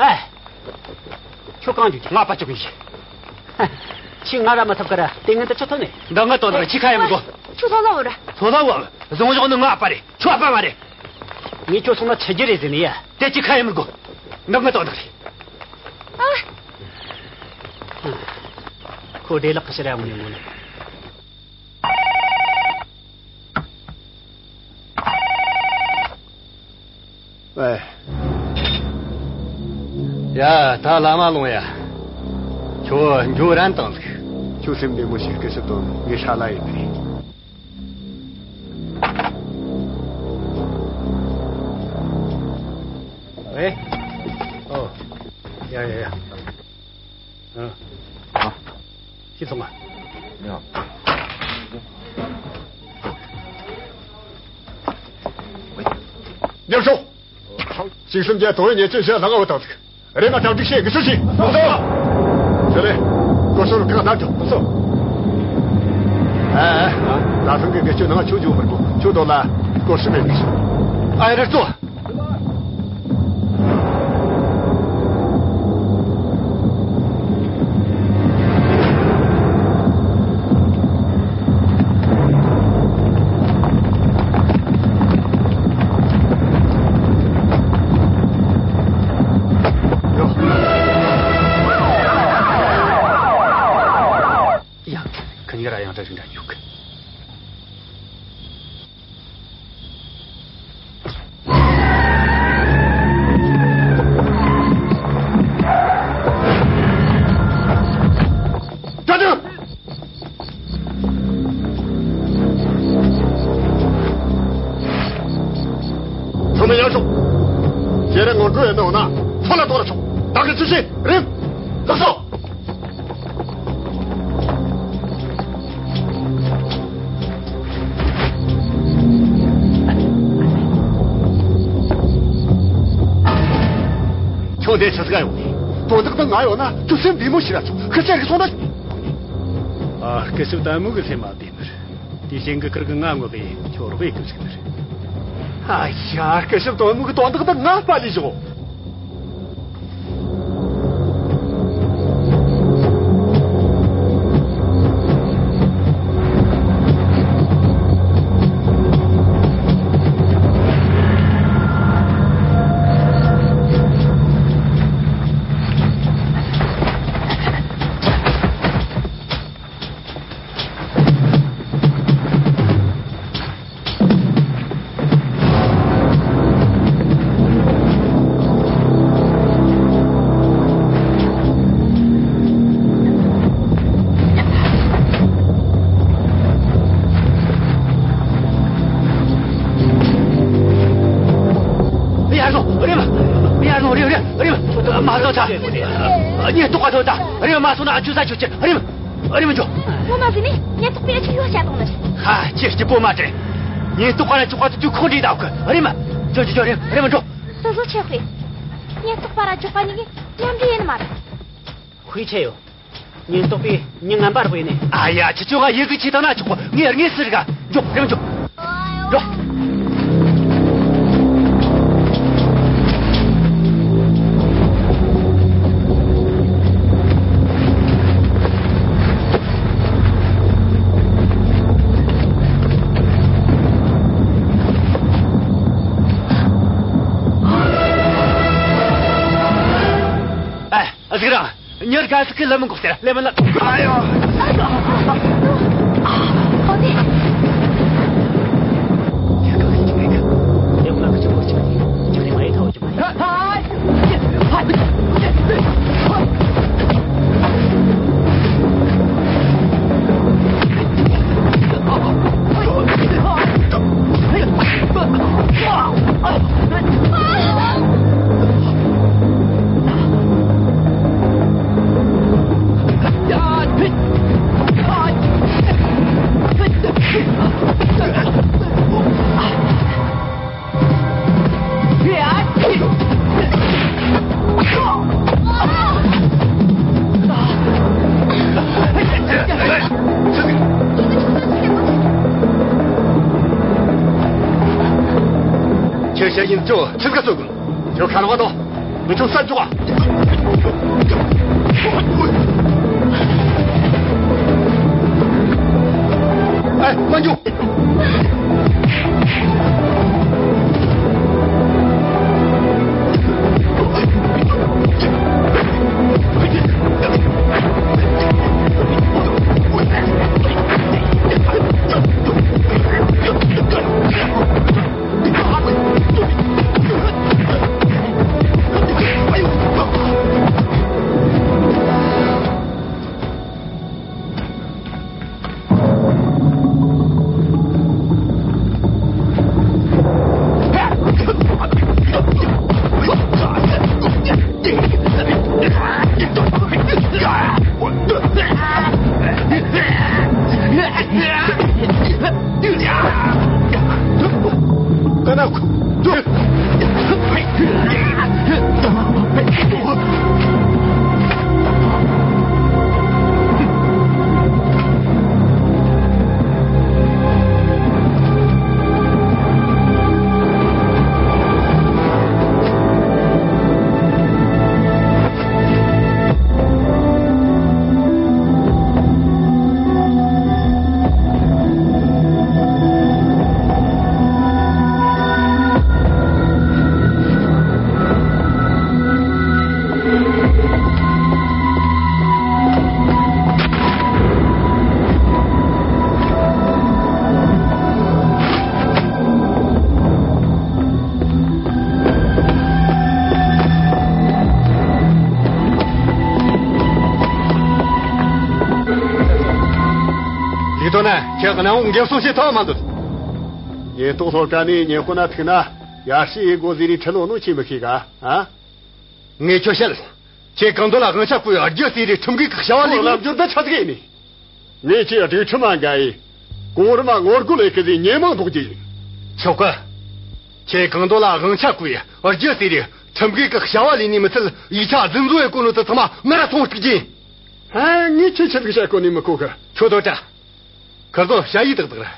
ཨ། ཁྱོད་གང་འཇུག་གི། ང་པ་ཅོག་གི་ཡིན། ཁྱོས་ང་ར་མི་ཐུབ་ཀི་ར། དེ་ངན་དུ་ཆུ་ཐོན་ནས། འདང་ང་དོ་ནག་ཅི་ཁ་ཡ་མི་གོ། ཁྱོད་ལྷོད་ལྷོད་བོར། ལྷོད་ལྷོད་བོར། བཟུང་བཞག་ནི་ང་པ་རེད། ཁྱོད་པ་མ་རེད། ངས་ཁྱོད་སོང་ན་ཆི་རྒྱུ་རེད་ཟེར་ནི་ཡ། དེ་ཅི་ཁ་ཡ་མི་གོ། འདང་ང་དོ་ནག་རེད། ཨ། ཁོ་བདེ་ལགས་ཀྱི་ཕྱིར་ཡ་ངོ་ནས་ངོ་ནས། ཨེ། ཡ། ད་ལམ་མ་ལོངས་ཡ། ཁྱོད་འགྱོ་རན་བཏང་ཟིག། ཁྱོད་སེམས་བདེ་མོ་བྱོས། སྐུ་ཞབས་དོན་ངའི་ཧྲ་ལ་ཡིན་པ་རེད། ཨེ། ཨོ། ཡ་ཡ་ཡ། ཨ། ཨ། ཤི་སོང་ང་། ཡ། ཉམས་སོང་། ཅིག་གསུམ་བརྒྱད་དོ་ཡི་ཉེས་ཅན་ཞལ་ལྷང་ངེ་བ་དང་ཟིག་རེ་ང་གྲ་སྒྲིག་བྱེད། དགེ་སུ་ཞིག་ཟེར་ལེ། གོ་སོར་གང་ན་ཅོག་ཨ། ད་སང་གི་དགེ་ཆོས་ནང་ཆོས་ཇོ་མི་དགོ། ཆོས་དོ་ལ་སྐོར་ཞིག་མེད་གི། ཨ་རེ་ཙོ། ཡ། ཁི་གཉིས་ར་ཡང་འདྲ་ཞིག་འདྲ་ཡོད་གི། ཚང་མས་ཡར་ཤོག་ཁྱེད་རང་ངོ་སྤྲོད་ཡས་མེད་འོ་ན་ཚང་ལ་གཏོང་ར་ཤོག་བདག་གིས་ཚུལ་བཞིན་རིམ། ལགས་སོ། ཁྱོད་འདིར་ཆི་ཟིག་ག་ཡོང་ནི། དོན་དག་འདི་ང་ཡོད་ན་ཁྱོད་སེམས་བདེ་མོ་བྱོས་ར་ཆོག་ཁི་ཆོས་གི་སོང་ད། ཨ། སྐུ་ཞབས་དལ་མོ་གི་སེམས་མ་བདེ་ནི་རེད། དེ་ཞིང་གི་ཁུར་གི་ང་ངོ་གི་ཁྱོད་རོགས་ཡེད་གི་ཟིག་ནི་རེད། ཨ་ཡ། སྐུ་ཞབས་དལ་མོ་གི་དོན་དག་འདི་ང་ཕ་ལས་བཞག་ཡར་སོང་། རེམ། ཡར་སོང་། རེམ། རེམ། རེམ། མ་སོང་ད། ཉེན་རྟོག་པ་ཐོན་ད། རེམ། མ་སོང་ན་ཨ་ཅུ་ས་ཆུ་ཆེ། རེམ། རེམ་འགྱོ། ངོ་མ་ཟིན་ནས་ཉེན་རྟོག་པས་ཨ་ཅུ་ཡོད་བྱ་དང་ནི། ཧ། ཁྱེད་སྐྱིད་པོ་མ་དྲན། ཉེན་རྟོག་པ་ར་ཅོག་པ་དེ་དུས་ཁོང་འདྲིས་ད་གི། རེམ། འགྱོ་འགྱོ་འགྱོ། རེམ། རེམ་འགྱོ། སོ་སོ་ཆེ་ཧུའེ། ཉེན་རྟོག་པ་ར་ཅོག་པ་གཉིས་ཀྱིས་མཉམ་འབྲེལ་ཡེད་ནི་མ་རེད། ཧུའེ་ཆེ་ཡོད། ཉེན་རྟོག་པས་མྱི་ངན་པ་རེད་པས་ནི། ཨ་ཡ། ཁྱེད་ཆོ་ང་ཡི་གེ་ཆེ་ཐང་ན་ཆོག་གོ། ངས་དངོས་སུ་རིག་ག། འགྱོ། རེམ་འགྱོ། འགྱོ། ཨ། ཨ་ཟིག་རང་། མྱི་དགའ་ཟིག་གི་ལམ་མི་འགོག་ཟེར། ལམ་མི་ལ། ཨ་ཡོ། ཨ་ཡོ། ཨ་ནི། ཁྱེད་གང་ཞིག་མེད་གི། ལམ་མི་ལ་ཁུ་ཆུ་མོ་ཆུ་མ་ནི། ཁྱེད་རེ་མ་ཡེ་ཐའོ་ཆུ་མ་ནི། ཁྱེད་ཤ་ཡིན་ཅོ་ཆི་ཟིག་ག་ཚོད་དགོས། ཁྱོད་ཁ་རོག་དང་། མི་ཆུང་ས་འཇོག་ཨ། ཨེ། མ་འཇོག་ཅོ་ན། ཁྱེད་གནམ་འོག་འགེབས་སོང་བྱེད་ཐུབ་མ་འདུག། ཉེན་རྟོག་སློབ་གྲྭ་ནས་ཉེ་ཁོ་ན་ཐུག་ན་ཡར་ཞུ་ཡེ་དགོས་ཟེར་རེ་ཁྲིད་ལོ་ནོ་ཁྱེད་མི་ཤེས་ག། ཨ། ངས་ཁྱོད་བཤད། ཁྱེད་གང་འདོད་ལ་དབང་ཆ་བཀོལ་ཡེ་རྒྱུ་ཟེར་རེ་ཁྲིམས་འགལ་གི་བྱ་བ་ལས། ཁོ་ལབ་རྒྱུ་འདི་ཆི་ཟིག་ཡིན་ནི། ངས་ཁྱེད་སྒྲིག་ཁྲིམས་མ་འགལ་ཡེ། གོང་རིམ་ངོ་རྒོལ་ལས་ཀི་ཟེར་ཉེས་མང་འདོགས་རྒྱུ་ཡིན། ཆོག་གི། ཁྱེད་གང་འདོད་ལ་དབང་ཆ་བཀོལ་ཡེ་རྒྱུ་ཟེར་རེ་ཁྲིམས་འགལ་གི་བྱ་བ་ལས་ནི་མི་ཚད། ཡིག་ཆ་རྫུན་བཟོ་ཡེ་གོ་ནོ་དེ་ཚང་མ་ང་ར་ཚོང་རྟགས་ཡིན། ཧ། ངས་ཁྱེད་ཆི་ཟིག་བཤད་གོ་ནི་མི་གོ་གི། ཁྱོད་དོ་ཏྲ། ཁར་དོ་ཞ་ཡི་དག་དག་ར།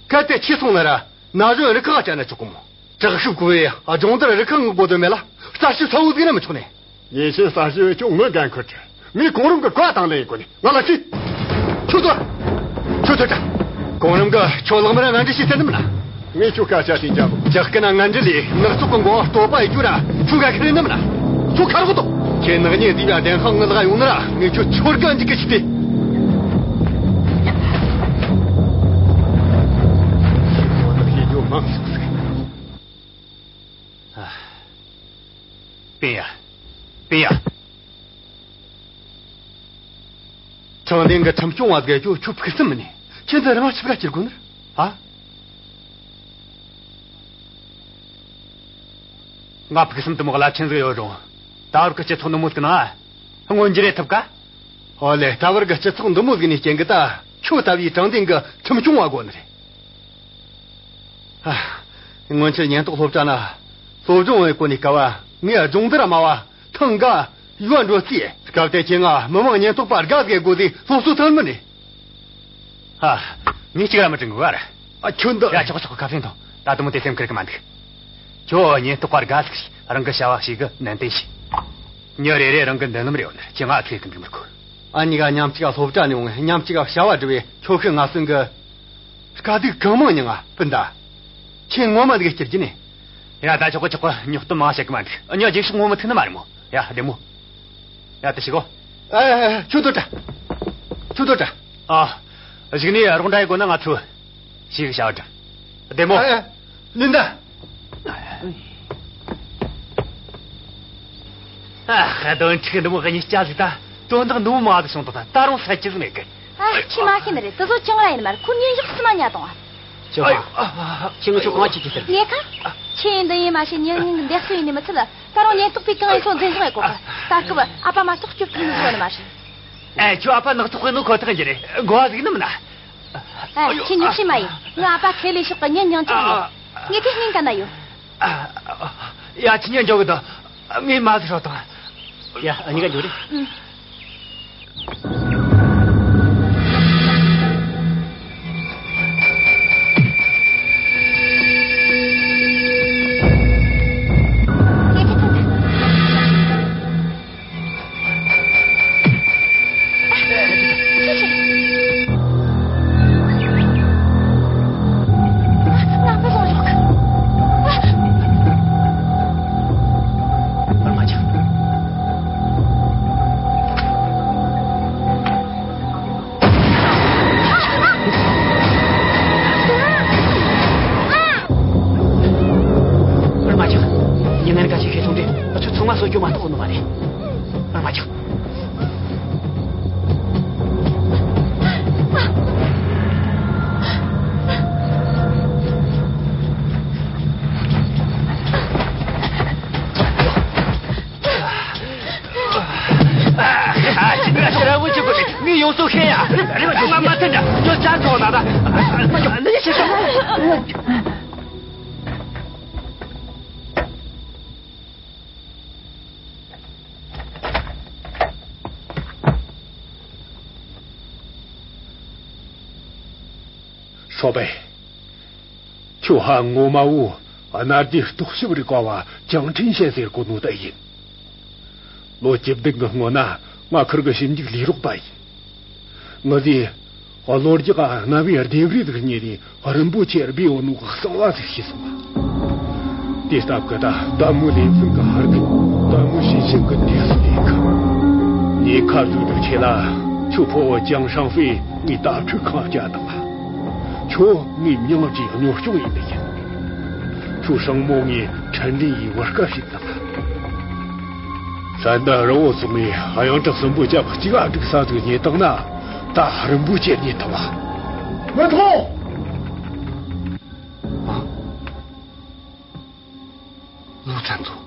གལ་ཏེ་ཁྱེད་སོང་ན་ར་ན་གཞོན་རུ་ཁག་བཅད་ན་ཆོག་གི་མོ། དྲག་ཤུགས་བཀོལ་ཡེ་སྦྱོང་བརྡར་རུ་ཁག་ངོ་བོ་དོན་མེད་ལ་རྩད་ཞིབ་ཚ་བོ་ཟིག་ན་མི་ཆོག་ནི། ཉེས་ཆད་རྩད་ཞིབ་ཁྱོད་ངོ་འགན་ཁུར་ཁྲི། ངས་གོང་རིམ་གི་བཀའ་དང་ལེན་ཡེ་གོ་ནི། ང་ལ་ཤི། ཁྱོད་དོ། ཁྱོད་དོ་ཏྲ། གོང་རིམ་གི་ཁྱོད་ལག་མར་ངན་འབྲེལ་བྱེད་ཟེར་ནི་མིན་ན། ངས་ཁྱོད་སྐད་ཆ་དེ་འཇམ་པོ། ཇག་རྐུན་ན་ངན་འབྲེལ་ལས་ནག་ཚོགས་གི་མགོ་བོ་བསྟོད་པ་ཡེ་རྒྱུ་ར་ཁྱོད་ག་ཁེར་ནི་མིན་ན། ཁྱོད་ཁ་རོག་དོ། ཁྱེད་ནག་ཉེས་བསྡུས་པ་བདེན་དཔང་ངི་ལག་ཡོང་ན་ར་ངས་ཁྱོད་ཆོར་ག་འཇིག་གི་ཤི་སྟེ། ཁྱོད་ནག་ཉེས་རྒྱུ་མང་ཟིག་ཟིག། ཨ། པིན་ཡ། པིན་ཡ། དྲང་བདེན་གི་ཁྲིམས་སྐྱོང་བ་དགེ་རྒྱུ་ཁྱོད་ཕུགས་བསམ་མིན་ནི། ཁྱེད་འདི་རང་ཆིབས་ར་སྐྱུར་དགོས་ནི། ཨ། ང་ཕུགས་བསམ་དུ་མོ་རླབས་ཆེན་ཟིག་ཡོད་རུང་། ད་བར་གི་སྤྱི་ཚོགས་འདི་མོ་ཟིག་ནང་མངོན་འགྱུར་ཡེ་ཐུབ་ག། ཨོ་ལེ། ད་བར་གི་སྤྱི་ཚོགས་འདི་མོ་ཟིག་ནི་རྐྱེན་གི་ད་ཁྱོད་ལྟ་བུའི་དྲང་བདེན་གི་ཁྲིམས་སྐྱོང་བ་དགོས་ནི་རེད། ཨ། སྔོན་ཆད་ཉེན་རྟོག་སློབ་གྲྭ་ན་སློབ་སྦྱོང་བའི་གོ་ནས་སྐབས་ངས་སྦྱོང་བརྡར་མ་བ་ཐང་ག་ཡོད་འགྲོ་རྩིས། སྐབས་དེ་ཁྱེད་ང་མི་མང་ཉེན་རྟོག་པ་དགའ་ཟིག་དགོས་ཟིག་སློབ་གསོ་ཐོན་མི་ནི། ཨ། མི་གཅིག་ར་མི་དྲན་གི་བར། ཨ། ཁྱོད་འདི། ཡ། ཆོག་ཆོག་ཁ་ཕྱེ་ཐོངས། ད་དུང་དེ་སེམས་ཁུར་གི་མ་འདུག། ཁྱོད་ཉེན་རྟོག་པ་དགའ་ཟིག་རང་གི་བྱ་བ་ཞིག་གི་ནན་ཏན་བྱོས། མྱི་རེ་རེ་རང་གི་མདུན་ལམ་རེ་ཡོད་ནི། ཁྱེད་ང་ཁེར་གི་འདུག་མི་དགོས། ཨ། གཉིས་ཀ་མཉམ་གཅིག་ག་སློབ་གྲྭ་ནས་ཡོང་། མཉམ་གཅིག་ག་བྱ་བ་སྒྲུབ་པའི་ཁྱོ་ཤུག་ང་སེང་གི་དཀའ་སྡུག་གང་མང་མྱངས་ང་སྤུན་ཟླ། ཁྱེད་ངོ་མ་འདི་ག་སྐྱུར་རྒྱུ་ནས། ཡ། ད་ཆོག་གི་ཆོག་གི། ཉོག་གཏམ་མང་བཤད་གི་མ་འདུག། ཨ། མྱི་རྗེས་ཕྱོགས་ངོ་མི་ཐུག་ནི་མ་རེད་མོ། ཡ། བདེ་མོ། ཡ། དེ་ཤི་གོ། ཨ། ཨ། ཨ། ཁྱོད་དོ་ཏྲ། ཁྱོད་དོ་ཏྲ། ཨ། གཞུག་ནས་རོགས་འདྲ་ཡེ་དགོས་ན་ང་ཚོ་ཞིག་བྱ་བ་འདྲ། བདེ་མོ། ཨ། ཨ། ལིན་ད། ཨ། ཁ་དོན་ཁྲིག་འདི་མོ་གཉིས་ཆ་ཟིག་ད། དོན་དག་འདི་མོ་མང་ཟིག་བྱུང་དང་། ད་ད་རུང་ས་ཆི་ཟིག་མེད་གི། ཨ། ཁྱི་མ་ཤི་ནི་རེད། དེ་ཚོ་ཅང་ར་ཡིན་མ་རེད། ཁོ་ཉིན་ཞག་སུ་མ་ཉལ་དང་། ཅོ། ཨ། ཁྱི་ངོ་ཆོ་གང་ཅི་ཅི་ཟེར། ཉེ་ཁ། ཁྱི་འདི་ཡིན་མ་ཤེས། ཉེ་ཉིན་འདེགས་སུ་ཡིན་ནི་མི་ཚད། ད་རུང་ཉེན་རྟོག་པའི་གང་ཡིན་སོ་འཛིན་བཟུང་ཡེ་གོ་གི། ད་སྐབས་ཨ་ཕ་མ་གཏོགས་སྐྱོབ་ཐུབ་ནི་ཟིག་ཡོད་ནི་མ་རེད། ཨེ། ཁྱོད་ཨ་ཕ་ནག་ཐོག་གི་ནོ་ཁོ་ཐག་ཡིན་རྒྱུ་རེད། འགོ་བ་ཟིག་ནི་མིན་ན། ཨེ། ཁྱོད་ཉོག་བྱེད་མ་ཡེ། ངའི་ཨ་ཕ་ཁེ་ལས་ཕྱོགས་གི་མྱི་ཉང་ཆུང་རེད། ཨ། ངས་དེ་སྙིང་ག་ན་ཡོད། ཨ། ཡ། ཁྱི་ཉན་འཇོག་གི་དང་། ངས་མ་ཟིག་ཧྲོ་དང་། ཡ། ཨ། གཉིས་ཀ་འཇོག་རེ། ཨུ། ཨ། མ་ཆག། ཉིན་ནན་ག་ཞིག་ཤེས་སོང་དུས། ཨ། ཚོ་ཚང་མ་གསོད་རྒྱུ་མ་གཏོགས་ནི་མ་རེད། ཨ། མ་ཆག། ཨ། ཁྱི་ངན་ཞེ་ར་བོ་ཆི་གོ་ནི། ངས་ཡོངས་སུ་ཤེས་ཡ། རེད་པ། རེད་པ། ང་མ་ཐུན་ད། ཡོ་ཅན་ཐོག་ན་ད། ཨ། ནི་ཞིག་ཤོག། ཧྲོ་བེ། ཁྱོད་ཧ་ངོ་མ་བོ་གནའ་རྫས་རྟོག་ཞིབ་རིག་པ་བ་ཅང་ཁྲིན་ཞན་ཟེར་གོ་ནོ་དེ་ཡིན། ལོ་བཅུ་བདུན་གི་སྔོན་ན་ང་ཁུར་གི་ཞིབ་འཇུག་ལས་རོགས་པ་ཡིན། ངི་ཟིག་གློ་རྒྱག་གནའ་བོའི་ལྡེབས་རིས་ཟིག་རྙེད་ནས། རིན་པོ་ཆེ་སྦས་ཡོད་ནོ་གི་གསང་བ་ཟིག་ཤེས་སོང་བ། དེ་སྟབས་ཀྱིས་ད་ལྟད་མོ་ལེ་ཚན་གི་ཧར་གི་ལྟད་མོ་ཞིབ་འཇུག་གི་དུས་སུ་ལས་གི། ཉེ་ཁ་ཟིག་འདུག་ཆེ་ལ། ཁྱོད་ཕོ་བོ་ཅང་ཧྲང་ཧྥེ་ངའི་དྭ་ཕྲུག་ཁང་བརྒྱབ་བཏང་བ། ཁྱོད་ངའི་མྱིང་བརྗེས་གཉོར་སྐྱོང་ཡེ་ནི་ཡིན། ཁྱོད་སྲིང་མོ་ངའི་ཁྲིན་ལིན་ཡི་བུ་སྐལ་ཞིག་བཏང་བ། ས་འདི་རི་བོ་ཚོ་ངའི་གཡང་དྲག་སྲིན་པོ་སྐྱབས་གཅིག་ཨ་འགྲིག་ས་ཟིག་རྙེད་བཏང་ན། ད་རིན་པོ་ཆེ་རྙེད་ཐུབ་བ། མི་ཐོངས། ཨ། ལོ་ཚན་ཚོ།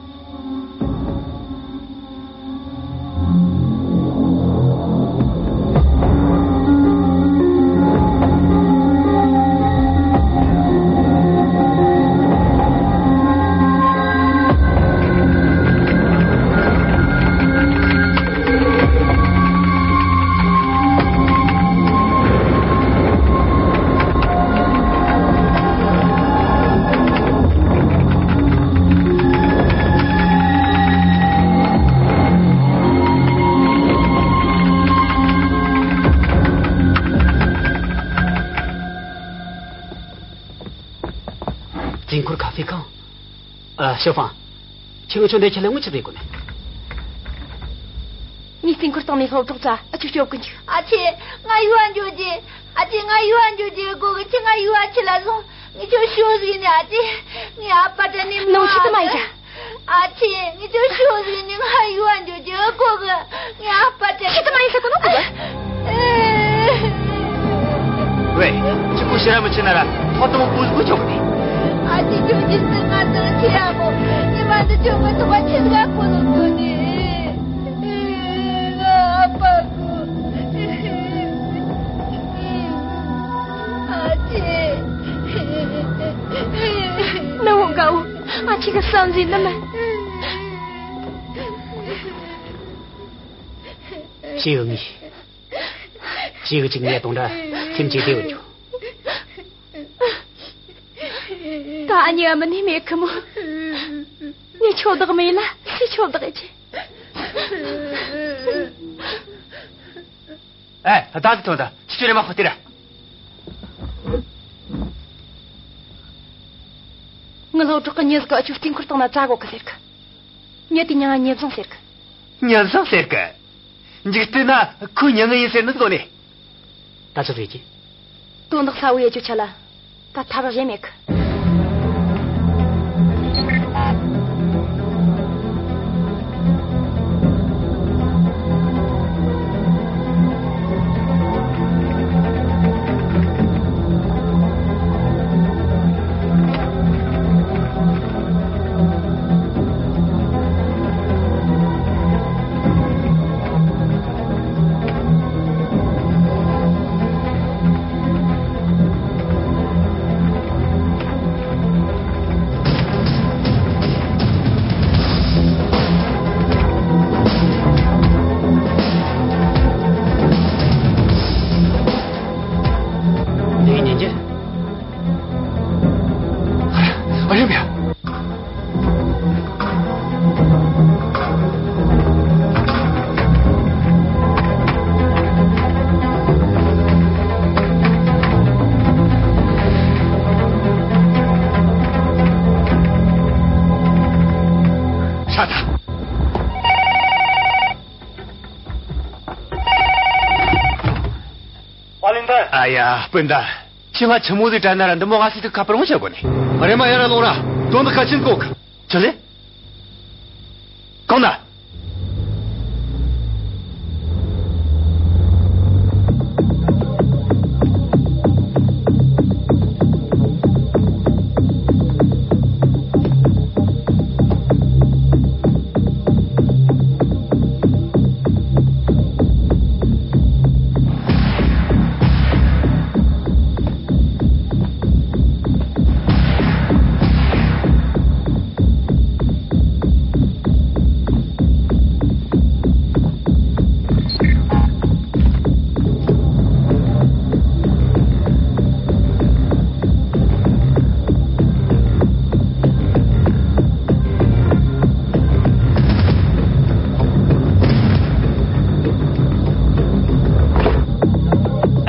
དཀྱིལ་འཁོར་ཁ་ཧྥེ་ཁང་། ཨ། ཞའོ་ཧྥང་། ཁྱོས་ངེད་ཆོ་འདི་ཁྲིད་ལས་ངོ་ཆི་ཟིག་གོ་ནི། ངས་དཀྱིལ་འཁོར་སྟེང་ནས་སློབ་གྲོགས་ཚོ་ཨ་ཅོ་སྐྱོབ་གི་འཇུག་ཨ་ཅེ། ང་ཡུལ་ལ་འགྱོ་རྒྱུ། ཨ་ཅེ། ང་ཡུལ་ལ་འགྱོ་རྒྱུ་དགོ་གི། ཁྱོས་ང་ཡུལ་ལ་ཁྲིད་ལ་སོང་། ངེད་ཆོ་ཤོག་ཟིག་ནི། ཨ་ཅེ། ངའི་ཨ་ཕ་དྲན་ནས་མི། ནོ་ཤི་དུ་མ་ཡིན་ད། ཨ་ཅེ། ངེད་ཆོ་ཤོག་ཟིག་ནི། ང་ཡུལ་ལ་འགྱོ་རྒྱུ་དགོ་གི། ངའི་ཨ་ཕ་དྲན། ཤི་དུ་མ་ཡིན་ཟེར་གོ་ནོ་གོ་གི། ཝེ། ཅི་གོ་ཕྱིར་ར་མི་ཕྱིན་ན་ར་ཐོག་དང་པོ་གོ་ཆོག་གི་ནི། ཨ་ཅེ། ཁྱོད་ཀྱིས་ང་དང་ཁྱེད་ཡག་པོ། ཉི་མ་འདི་ཁྱོད་ཀྱི་ཐོག་ཁྱེད་ཀ་ཁོ་ལོ་གོ་ནི། ང་ཨ་ཕ་གོ། ཨ་ཅེ། ནུ་བོ་དགའ་བོ། ཨ་ཅེ་གི་བསམ་གཟས་ནི་མིན། ཅི་ཡོད་ངས། ཅི་གི་ཅིག་ངས་གཏོང་འདྲ་ཁྱིམ་གཅིག་བདེ་བོ་འགྱོ། ད་ཨ་ནི་ཨ་མ་ནི་མེད་གི་མོ། ངས་ཁྱོད་བདག་མེད་ན་སུས་ཁྱོད་བདག་ཡེད་རྒྱུ། ཨེ། ད་ད་ཐོན་ད། ཁྱི་ཁྱོད་རེ་མ་ཁོ་དེ་ར། ངའི་སློབ་གྲོགས་ཀྱིས་མྱི་ཟིག་གིས་ཨ་ཅོ་དཀྱིལ་འཁོར་སྟེང་ན་བཙལ་གོ་གི་ཟེར་གི། མྱི་དེའི་མྱིང་ང་ཉི་བཟང་ཟེར་གི། ཉི་བཟང་ཟེར་གི། འཇིག་རྟེན་ན་ཁོའི་མྱིང་ང་ཡིན་ཟེར་ནི་ཟིག་ཡོད་ནི། ད་ཆི་ཟིག་གི། དོན་དག་གསལ་བོ་ཡེད་རྒྱུའི་ཆེད་ལ་ད་ཐབས་གཞན་མེད་གི། འདི་ཉན་རྒྱུ། ཨ་རེ་མ། ཧྲ་ད། ཨ་ལིན་ཐན། ཨ་ཡ། སྤུན་ཟླ། ཁྱོས་ང་ཆི་མོ་ཟིག་དྲན་ན་ར་འདི་མོ་ང་སྲིད་དུ་ཁ་པར་ངོ་བྱེད་དགོས་ནི། རེམ་མ་ཡར་ར་ལོངས་ར། དོན་དག་གལ་ཆེན་ཟིག་ཡོད་གི། ཆི་ལེ། གང་ན།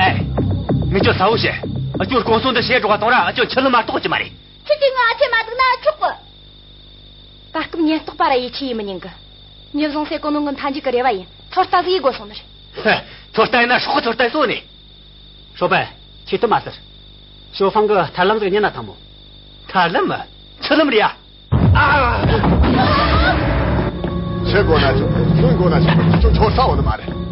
ཨེ། ངས་ཁྱོད་གསལ་བོ་བཤད། ཨ་ཅོ་གོང་སོང་འདི་བཤད་འགྲོ་བ་དང་ར། ཨ་ཅོ་ཁྱི་ལ་མ་གཏོགས་ཅི་མ་རེད། ཁྱེད་ཀྱིས་ང་ཨ་ཅེ་མ་སྡིགས་ན་ཆོག་གི། ད་སྐབས་ཉེན་རྟོག་པ་ར་ཡིད་ཆེས་ཡེད་མི་ཉན་གི། ཉི་བཟང་ཟེར་གོ་ནོ་ངའི་མཐའ་མཇུག་གི་རེ་བ་ཡིན། ཚོད་ལྟ་ཟིག་ཡེད་དགོས་སོང་ནི་རེད། ཧེ། ཚོད་ལྟ་ཡིན་ན་སྲོག་གི་ཚོད་ལྟ་ཡེད་སོང་ནི། ཧྲོ་པེ། ཁྱོས་དེ་མ་ཟེར། ཞའོ་ཧྥང་གི་ཐར་ལམ་ཟིག་ཉན་ན་ཐང་མོ། ཐར་ལམ། ཆུ་ལམ་རེད་ཡ། ཨ། ཆི་དགོས་ན་ཆོག་ཆུ་དགོས་ན་ཆོག་ཁྱོད་ཆོ་ས་འོ་ནི་མ་རེད།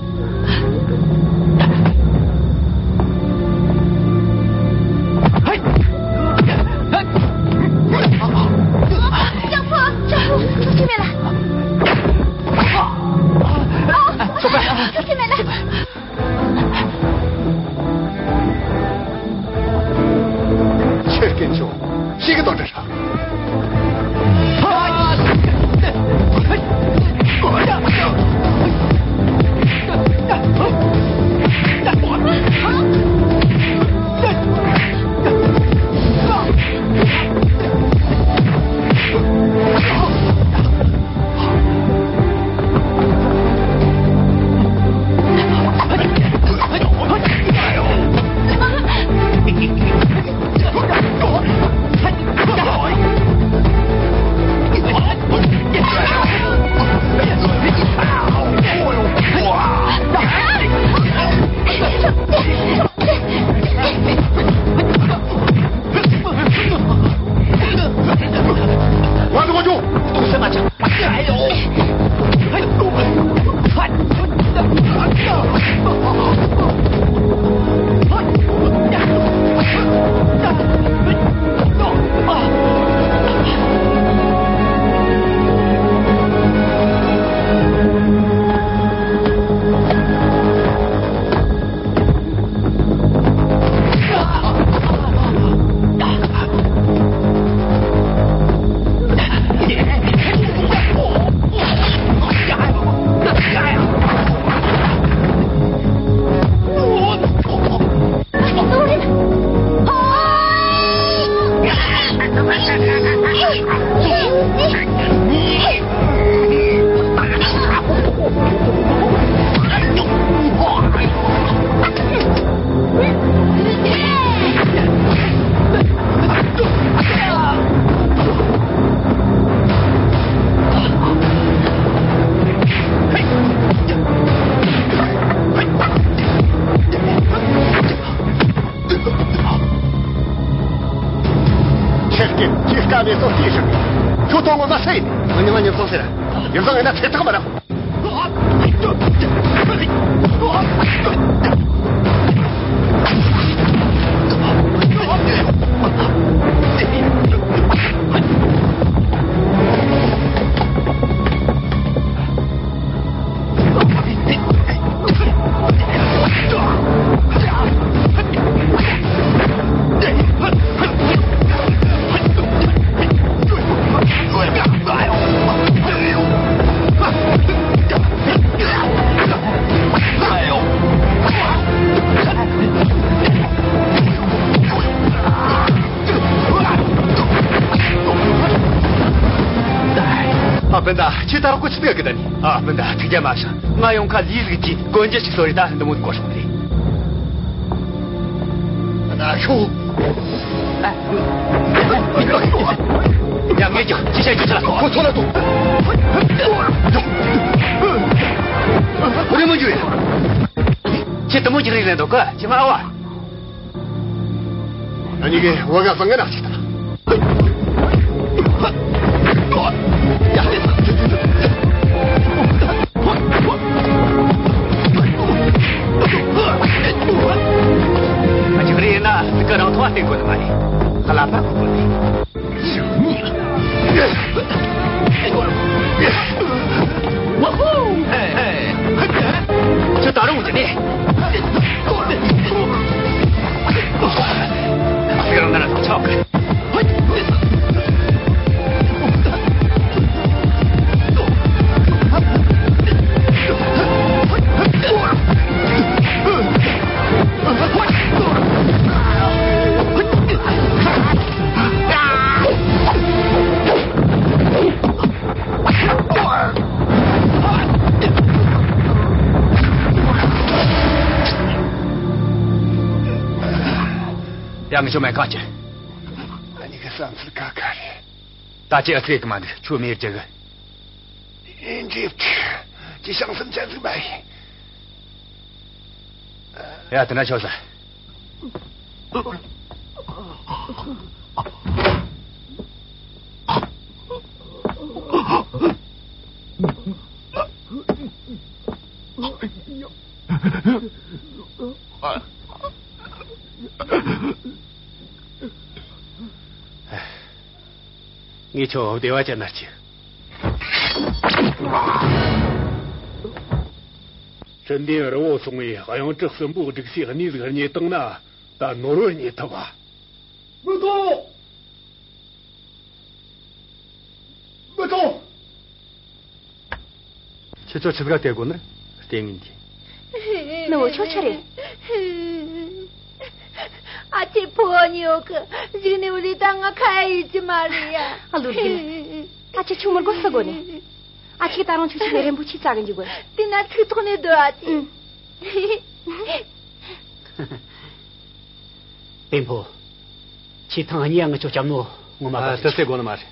ཚོགས་ཟེར། ཡིན་ཙང་ཡིན་ན་ཚེ་ཐག་མ་རེད། ཨ། སྤུན་ཟླ། ཁྱེད་ད་རོགས་ཀོ་ཆི་ཟིག་གི་ད་ནི། ཨ། སྤུན་ཟླ། ཐུགས་རྒྱལ་མ་བཞེངས། ང་ཡོང་ཁ་ལི་ཟིག་གིས་གོན་རྒྱུ་ཞིག་གསོ་རེ་ད་འདི་མོ་གོ་སོང་རེད། ན་ཤོ། ཡ། ངས་ཀྱང་ཅི་བྱ་རྒྱུ་ཆི་ལ། ཁོ་ཚོ་ལ་ཐུག་རེ་མོ་འཇུ་ཡ། ཁྱེད་དུ་མོ་ཅིག་རེད་ལེན་འདུག་གི། ཅི་མ་བ། ཨ་ནི་གི་བ་ག་བང་གི་ནག་ཅིག་དང་། ཨ་ཅིག་རེད་ན་སྐུ་རང་ཐོག་བསྟན་དགོས་ནི་མ་རེད། ཀླད་པ་གོ་དགོས་ནི། ཁྱོད་ད་རུང་འོང་རྒྱུ་ནི། ཟེར་ན་ཆོག་གི། ཡང་ཞུ་མེད་ག་ཅི། ཨ་ནི་གི་བསམ་ཚུལ་ཁ་ཁ་རེད། ད་ཅི་ཨ་ཚེ་གི་མ་འདི་ཆུ་མེར་རྒྱུ་གི། ཨེ་འདྲེ་བཀྲ། ཅི་བྱང་སེམས་ཅན་ཟིག་མ་ཡིན། ཡ། དེ་ན་ཆོག་ས། ངས་ཁྱོད་བདེ་བ་ཅན་ན་སྐྱེལ། ཁྲི་འདན་རི་བོ་སོང་བས་གཡང་ཁྲི་གསུམ་པོ་སྒྲིག་སའི་གནས་ཟིག་རྙེད་བཏང་ན། ད་ནོར་བུ་རྙེད་ཐུབ་བ། མི་ཐོངས། མི་ཐོངས། ཁྱེད་ཚོ་ཆི་ཟིག་ག་བལྟས་དགོས་ནི། ལྟས་ངན་གྱིས། ནུ་བོ་ཁྱོད་ཆི་རེད། ཨ་ཅེ་ཕོ་ཉོ་གི་གཞུག་ནས་བུ་ལི་ད་ང་ཁ་ཡིད་ཀྱི་མ་རེད་ཡ། ཨ། ལོ་རྒན། ཨ་ཅེ་ཆུང་མི་དགོས་སུ་དགོས་ནི། ཨ་ཅེ་ད་རུང་ཆུ་ཆུ་ལས་རིན་པོ་ཆེ་བཙལ་གི་འཇུག་གི། དེ་ན་ཚིག་ཐོག་ནས་སྡོད། ཨ་ཅེ། ཨུ། པེན་ཕོ། ཆེ་ཐང་གཉིས་ང་ཚོ་སྐྱབས་ནོ་ངོ་མ། ཨ། དེ་ཟེར་དགོས་ནི་མ་རེད།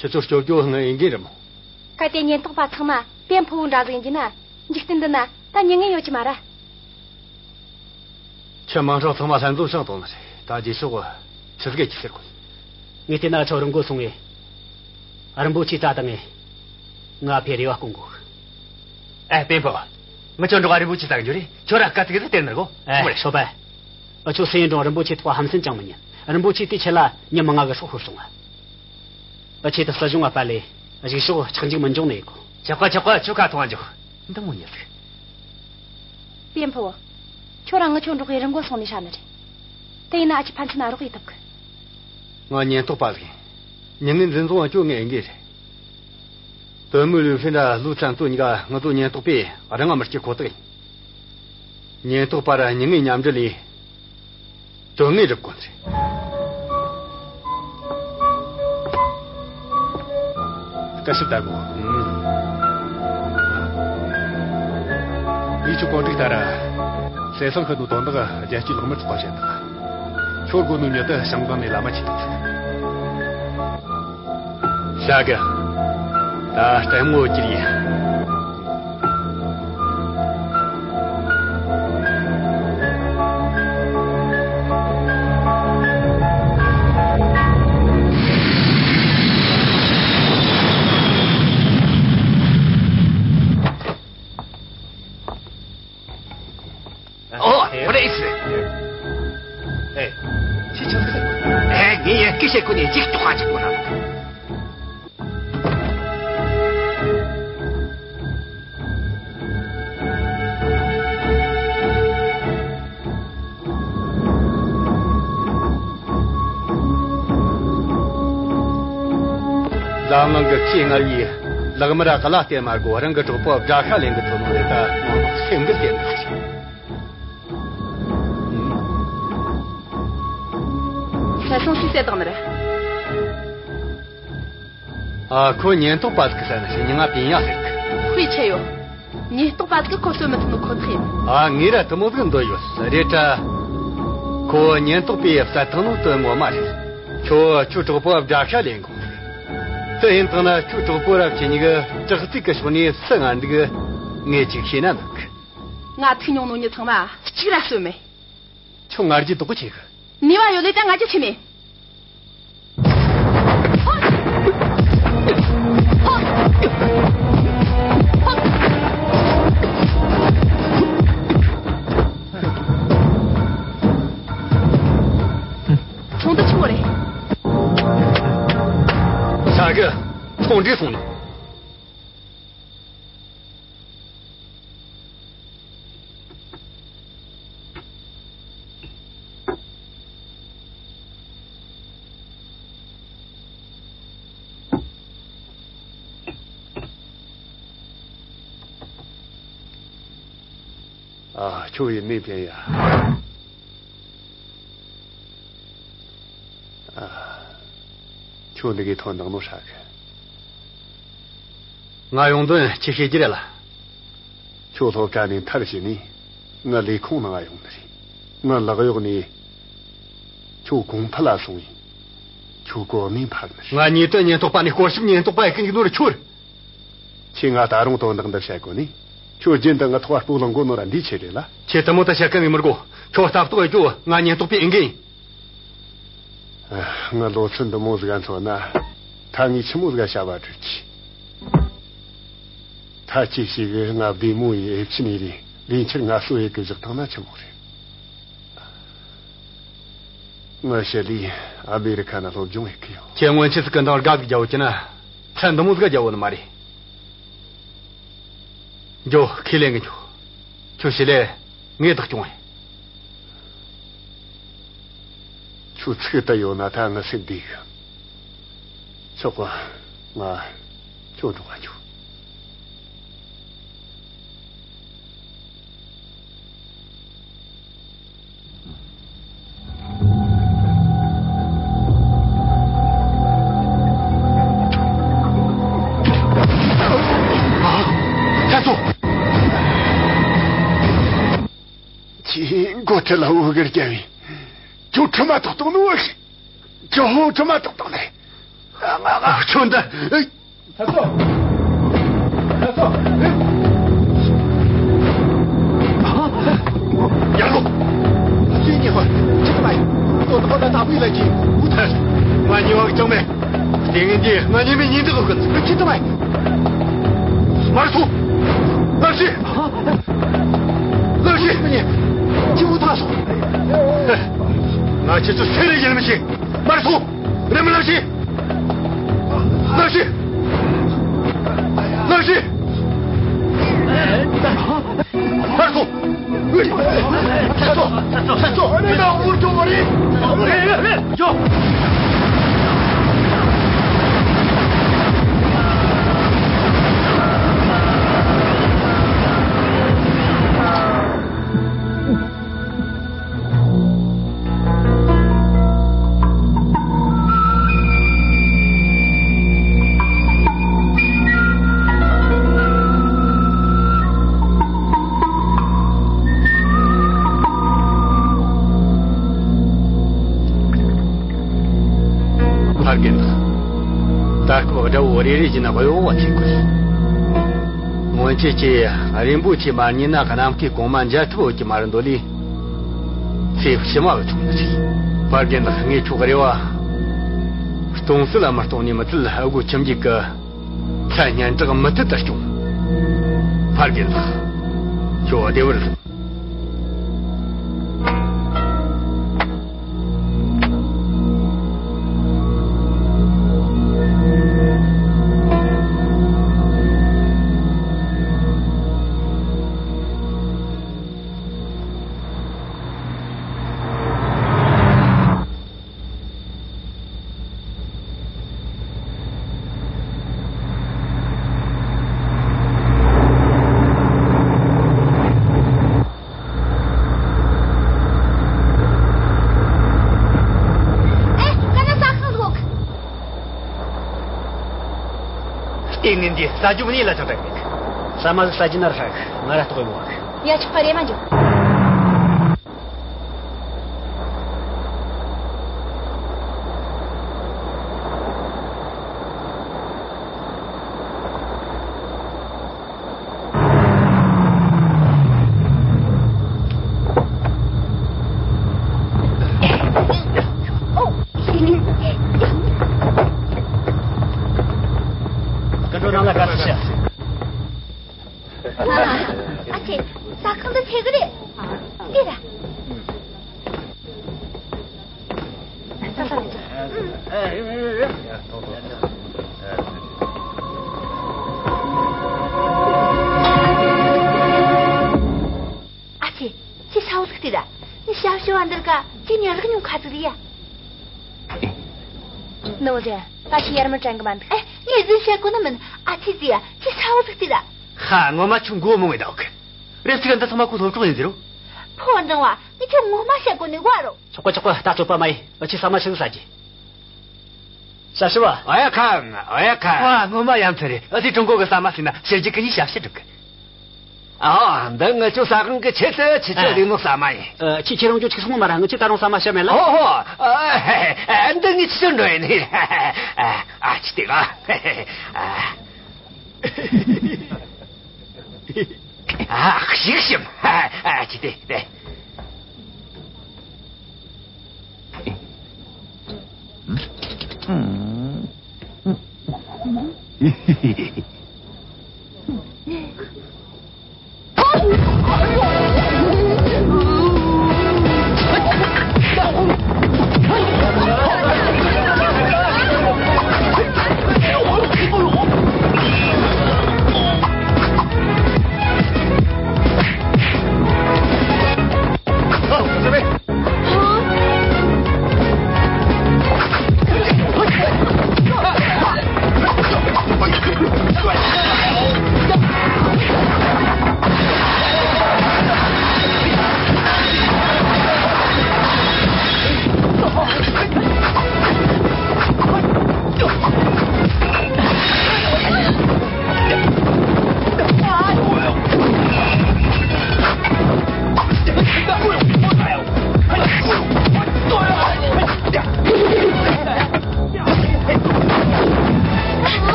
ཁྱེད་ཚོ་སྐྱོབ་རྒྱུ་ངའི་འོས་འགན་རེད་མོ། གལ་ཏེ་ཉེན་རྟོག་པ་ཚང་མ་པེན་ཕོ་བོ་འདྲ་ཟིག་ཡིན་རྒྱུ་ན། འཇིག་རྟེན་འདི་ན་ད་མྱི་ངན་ཡོད་ཀྱི་མ་རེད། ཁྱེད་མང་ཚོགས་ཚང་མ་ལྷན་འཛོམས་བྱུང་བཏང་ནི་རེད། ད་རྗེས་ཕྱོགས་ཆི་ཟིག་གི་ཅི་ཟེར་དགོས། ངས་བལྟས་ན་ཁྱོད་རིན་གོང་སོང་ངས། རིན་པོ་ཆེ་བཙལ་བཏང་ངས། ང་ཕའི་རེ་བ་སྐོང་དགོས། ཨེ། པེན་ཕོ། ངི་ཆོ་འགྲོགས་རིན་པོ་ཆེ་བཙལ་གི་འགྱོ་རེ། ཁྱོད་ར་དཀའ་ཐུག་གི་ཟིག་སྟེར་ནི་རེད་གོ། ཨེ། ཤོད་པ། ཨ། ཁྱོད་སུ་ཡིན་རུང་རིན་པོ་ཆེ་ཐོག་ཧམ་སེམས་ཅང་མི་ཉན། རིན་པོ་ཆེ་དེ་ཆེད་ལ་མྱི་མང་ང་གི་སྲོག་ཤོར་སོང་ང་། ཨ། ཆེད་དུ་སྲིད་གཞུང་ང་པ་ལས་གཞུག་ཕྱོགས་ཆག་འཇིག་མི་འབྱུང་ནི་ཡིན་གོ། ཆོག་ག་ཆོག་ག་ཁྱོད་ཁ་ཐོང་ང་འཇོག། འདི་མོ་ཉེས་ཟིག། པེན་ཕོ། ཁྱོད་རང་ངི་ཆོ་འགྲོགས་གི་རིན་གོང་སོང་ནས་ཧྲ་ནི་རེད། དེ་ཡིན་ན་ཨ་ཅེ་ཕན་ཚུན་ན་རོགས་ཡེད་ཐུབ་གི། ང་ཉེན་རྟོག་པ་ཟིག་ཡིན། མྱི་ངན་འཛིན་བཟུང་བ་ཁྱོད་ངའི་འོས་འགན་རེད། དོན་མི་ལུའུ་ཧྥིན་ར་ལུའུ་ཚན་ཙུའུ་གཉིས་ཀ་ང་ཚོ་ཉེན་རྟོག་པས་རང་ང་མི་སྐྱུར་ཁོ་ཐག་ཡིན། ཉེན་རྟོག་པ་ར་མྱི་ངན་མཉམ་འབྲེལ་ལས་དོན་དངོས་སྒྲུབ་དགོས་ནི་རེད། བཀྲ་ཤིས་བདེ་མོ། ངས་ཁྱོད་གོ་སྒྲིག་ལྟར། ཟས་སང་ཁུ་ནུ་དོན་དག་རྒྱལ་སྤྱིའི་ལག་མི་ཚོགས་པ་བཤད་དང་། ཁྱོད་དགོས་ནོ་མྱི་དེ་ཞང་ཀང་ནས་ལམ་མ་ཆས་ཐུབ་ཟིག། ཤ་གི། ད་ལྟད་མོ་གྱིར་ཡིན། ཁྱེད་ཁོ་ནས་ཅིག་ལྟོགས་ཅིག་གོ་ན། འཛམ་གླིང་གི་ཆེས་མངར་བའི་ལག་དམར་ག་ལ་སྟེར་མ་དགོས། རང་གི་གྲོགས་པོ་དགྲ་ཤ་ལེན་གི་ཐོན་ནོ་རེད། ད་སེམས་འགུལ་སྟེར་འདུག་ཟེར། ཁ་སང་སུས་བསད་བཏང་ནི་རེད། ཨ། ཁོ་ཉེན་རྟོག་པ་ཟིག་གིས་བསད་ནི་རེད། མྱིང་ང་པིན་ཡ་ཟེར་གི། དཔེ་ཆེ་ཡོད། ཉེན་རྟོག་པ་ཟིག་གིས་ཁོ་གསོད་མི་ཐུབ་ནོ་ཁོ་ཐག་ཡིན། ཨ། ངས་ར་དེ་མོ་ཟིག་འདོད་ཡོད་ཟེར་རེད་དྲ། ཁོ་ཉེན་རྟོག་པས་བསད་བཏང་ནོ་དོན་ངོ་མ་རེད། ཁྱོད་ཁྱོའི་གྲོགས་པོ་དགྲ་ཤ་ལེན་གོ་ཟེར། དེ་ཡིན་བཏང་ན་ཁྱོའི་གྲོགས་པོ་ར་ཁྱེད་གཉིས་ཀྱི་དྲག་རྩལ་གི་ཕྱོགས་ནས་སུ་ང་འདུག་ངས་ཅིག་ཤེས་ན་འདོད་གི། ང་ཐུག་མྱོང་ནོ་མྱི་ཚང་མ་གཅིག་ར་གསོད་མེད། ཁྱོད་ང་རྒྱལ་དོག་གི་ཆེ་གི། ནུས་པ་ཡོད་ལེ་ད་ང་རྒྱལ་ཆེ་མེད། ཚོང་འདི་ཆུང་བ་རེད། ཆ་གི། ཚོང་འདྲེས་སོང་ནི། ཨ། ཁྱོད་ཡིན་ནི་པིན་ཡ། ཨ། ཁྱོད་འདི་གའི་ཐོན་བཏང་ནོ་ཧྲ་གི། ང་ཡོང་དོན་ཁྱོས་ཤེས་རྒྱུ་རེད་ལ། ཁྱོད་སློབ་གྲྭ་ནས་མཐར་ཕྱིན་ནས་ངའི་ལས་ཁུངས་ནང་ང་ཡོང་ནི་རེད། ངའི་ལག་གཡོག་ནས་ཁྱོད་གོང་འཕེལ་ལ་སོང་ཡིན། ཁྱོད་གོ་གནས་འཕར་ནི་རེད། ང་ཉེས་དོན་ཉེན་རྟོག་པ་ནས་སྐོར་ཞིབ་ཉེན་རྟོག་པ་ཡེ་གི་འཇུག་ནོ་ར་ཁྱོད་རེད། ཁྱོས་ང་ད་རུང་དོན་དག་འདི་བཤད་གོ་ནི། ཁྱོད་རྒྱུན་དུ་ངའི་ཐོག་སྤོ་ལངས་གོ་ནོ་ར་འདིའི་ཆེད་རེད་ལ། ཁྱོས་དེ་མོ་ད་བཤད་གི། ངས་མི་དགོས། ཁྱོད་ལྟ་རྟོག་ཡེ་རྒྱུ་ང་ཉེན་རྟོག་པའི་འོས་འགན་ཡིན། ཨ། ངའི་ལོ་ཚོད་འདི་མོ་ཟིག་ག་མཚོན་ན། ད་ངས་ཆི་མོ་ཟིག་ག་བྱ་བ་སྒྲུབ་རྒྱུ། ད་ཁྱོས་ཤེས་གི། ང་བདེ་མོ་ཡེ་ཨེ་ཕྱིན་ནས་རེད། ལས་འཆར་ངལ་གསོ་ཡེ་གི་བཞག་བཏང་ན་ཆི་མོ་རེད། ངའི་ཞི་ལིས་ཨ་མེ་རི་ཁ་ན་སློབ་སྦྱོང་ཡེ་གི་ཡོད། ཁྱོས་སྔོན་ཆད་ཟིག་གི་འདང་དགའ་ཟིག་རྒྱབ་ཡོད་ཀྱི་ན། ཚད་འདི་མོ་ཟིག་ག་རྒྱབ་ཡོད་ནི་མ་རེད། འགྱོ། ཁས་ལེན་གི་འགྱོ། ཁྱོད་ཞི་ལིས་ངས་བདག་སྐྱོང་ངེ། ཁྱོད་ཚིག་དེ་ཡོད་ན་ད་ངའི་སེམས་བདེ་གི། ཆོག་གི། ང་ཁྱོད་འགྲོ་ག་འགྱོ། ཨ། ཐར་སོང་། ཁྱོས་མགོ་ཁྲིད་ལ་འུ་གར་རྒྱབ་ཡིན། ཁྱོད་ཁྲིམས་མ་ཐོག་གཏོང་ནི་བ་ཞིག་ཁྱོད་ཁྲིམས་མ་ཐོག་གཏོང་ནི། ང་ང་ཁྱོད་འདི། ཐར་སོང་། ཐར་སོང་། ཡར་ལོངས། ཁྱོད་གཉིས་ཀ་ཁྲིམས་མ་ཡིན། ཁྱོད་ཁོ་ན་ད་བུ་ལ་གྱིས་འུ་ཐར། ང་གཉིས་བག་ཅང་མེད། ལྟས་ངན་འདིས་ང་གཉིས་མེད་ཉིན་དུ་གི་ཁྱི་དུ་མ་ཡིན། མར་སོང་། ལགས་སེ། ལགས་སེ། ཁྱི་འུ་ཐར་སོང་། ང་ཁྱེད་ཚོ་སུ་རེད་ཡིན་མི་ཤེས། མར་སོང་། རེམ་མ་ལགས་སེ། ལགས་སེ། ལགས་སེ། ཐར་སོང་། ཐར་སོང་། ཐར་སོང་། ཐར་སོང་། ཨ་ནི་ད་འུ་ཚོ་བ་རེད། ཡོ། ཕ་རྒན་ལགས། ད་སྐབས་དགྲ་བོ་རེ་རེ་བཞིན་གཡོ་བ་ཐེབས་དགོས། སྔོན་ཆད་ཀྱི་རིན་པོ་ཆེ་མ་རྙེད་ན་གནམ་ཁའི་གོང་མ་མཇལ་ཐུབ་ཡོད་ཀྱི་མ་རེད་འདོད་ལས། ཚེ་ཕྱི་མ་བུད་ཐུབ་ནི་རེད། ཕ་རྒན་ལགས། ངས་ཁྱོད་རེ་བ་སྟོང་ཟད་ལ་མི་གཏོང་ནས་མི་ཚད། འུ་ཆོ་ཁྱིམ་རྒྱུད་ཀྱི་ཚད་སྙན་གྲགས་མུ་མཐུད་དུ་སྐྱོང་། ཕ་རྒན་ལགས། ཁྱོད་བདེ་བར་ལོངས། ངས་འདི་ཟ་རྒྱུ་མིན་ལ་ཆགས་བྲལ་གི། ཟ་མ་ཟིག་ཟ་རྒྱུ་ན་ར་ཧ་གི། ང་ར་ལྟོགས་གི་མོ་ཧ་གི། ཡ། ཆོག་པ། རེམ་མ་འགྱོ། སྐུ་མགྲོན་རྣམས་ལ་བཀའ་དྲིན་ཆེ། ཨ་ཅེ། ཟ་ཁང་འདི་ཆེ་གི་རེད། འདི་ར། ཨ་ཅེ། ཁྱོས་ཤ་བོ་ཟིག་ལྟོས་ར། ངས་ཞབས་ཞུ་བ་འདི་ར་ཁ་ཁྱོས་ཉར་གི་མྱོང་ཁ་ཟིག་རེད་ཡ། ནོ་རེད། ད་ཁྱོས་ཡར་མར་དྲན་གི་མ་འདུག་ཨེ། ངས་རྫུན་བཤད་གོ་ནི་མིན། ཨ་ཅེ་ཟེར་ཡ། ཁྱོས་ཤ་བོ་ཟིག་ལྟོས་ར། ཧ། ངོ་མ་ཁྱོད་མགོ་རྨོངས་ཡི་འདུག་རེད། ཚིག་འདི་ཚང་མ་ཁོ་སློབ་གྲོགས་ཡིན་ཟེར་རོ། ཕོ་བྲང་བ། ངས་ཁྱོད་ངོ་མ་བཤད་གོ་ནི་བ་རོ། ཆོག་གི། ཆོག་གི། ད་སྤྱོད་པ་མ་ཡེད། ཨ། ཁྱོས་ཟ་མ་ཞིག་ཟ་རྒྱུ། ཞབས་ཞུ་བ། ཨོ་ཡ་ཁ། ཨོ་ཡ་ཁ། ཨ། ངོ་མ་ཡ་མཚན་རེད། ཨ། དེ་ཀྲུང་གོ་གི་ཟ་མ་ཟེར་ན་ཕྱི་རྒྱལ་གི་ཡིན། ཞབས་ཞུ་སྒྲུབ་གི། ཨོ། འདི་ངི་ཆོའི་ཟ་ཁང་གི་ཆེད་དུ་ཁྱེད་ཆོས། ཨ། ལས་ནོ་ཟ་མ་ཡིན། ཨ། ཁྱེད་ཁྱེད་རང་ཆོ་ཅིག་སོང་མ་ར། ངི་ཆོས་ད་རུང་ཟ་མ་བཤད་མེད་ལ། ཨོ་ཧོ། ཨ། འདི་ངི་ཆོའི་འགྲོ་ཡིན། ཨ། ཨ། ཅི་སྟེ་ག་ཨ། ཨ། ཞིག་ཞིམ། ཨ། ཅི་སྟེ་དེ།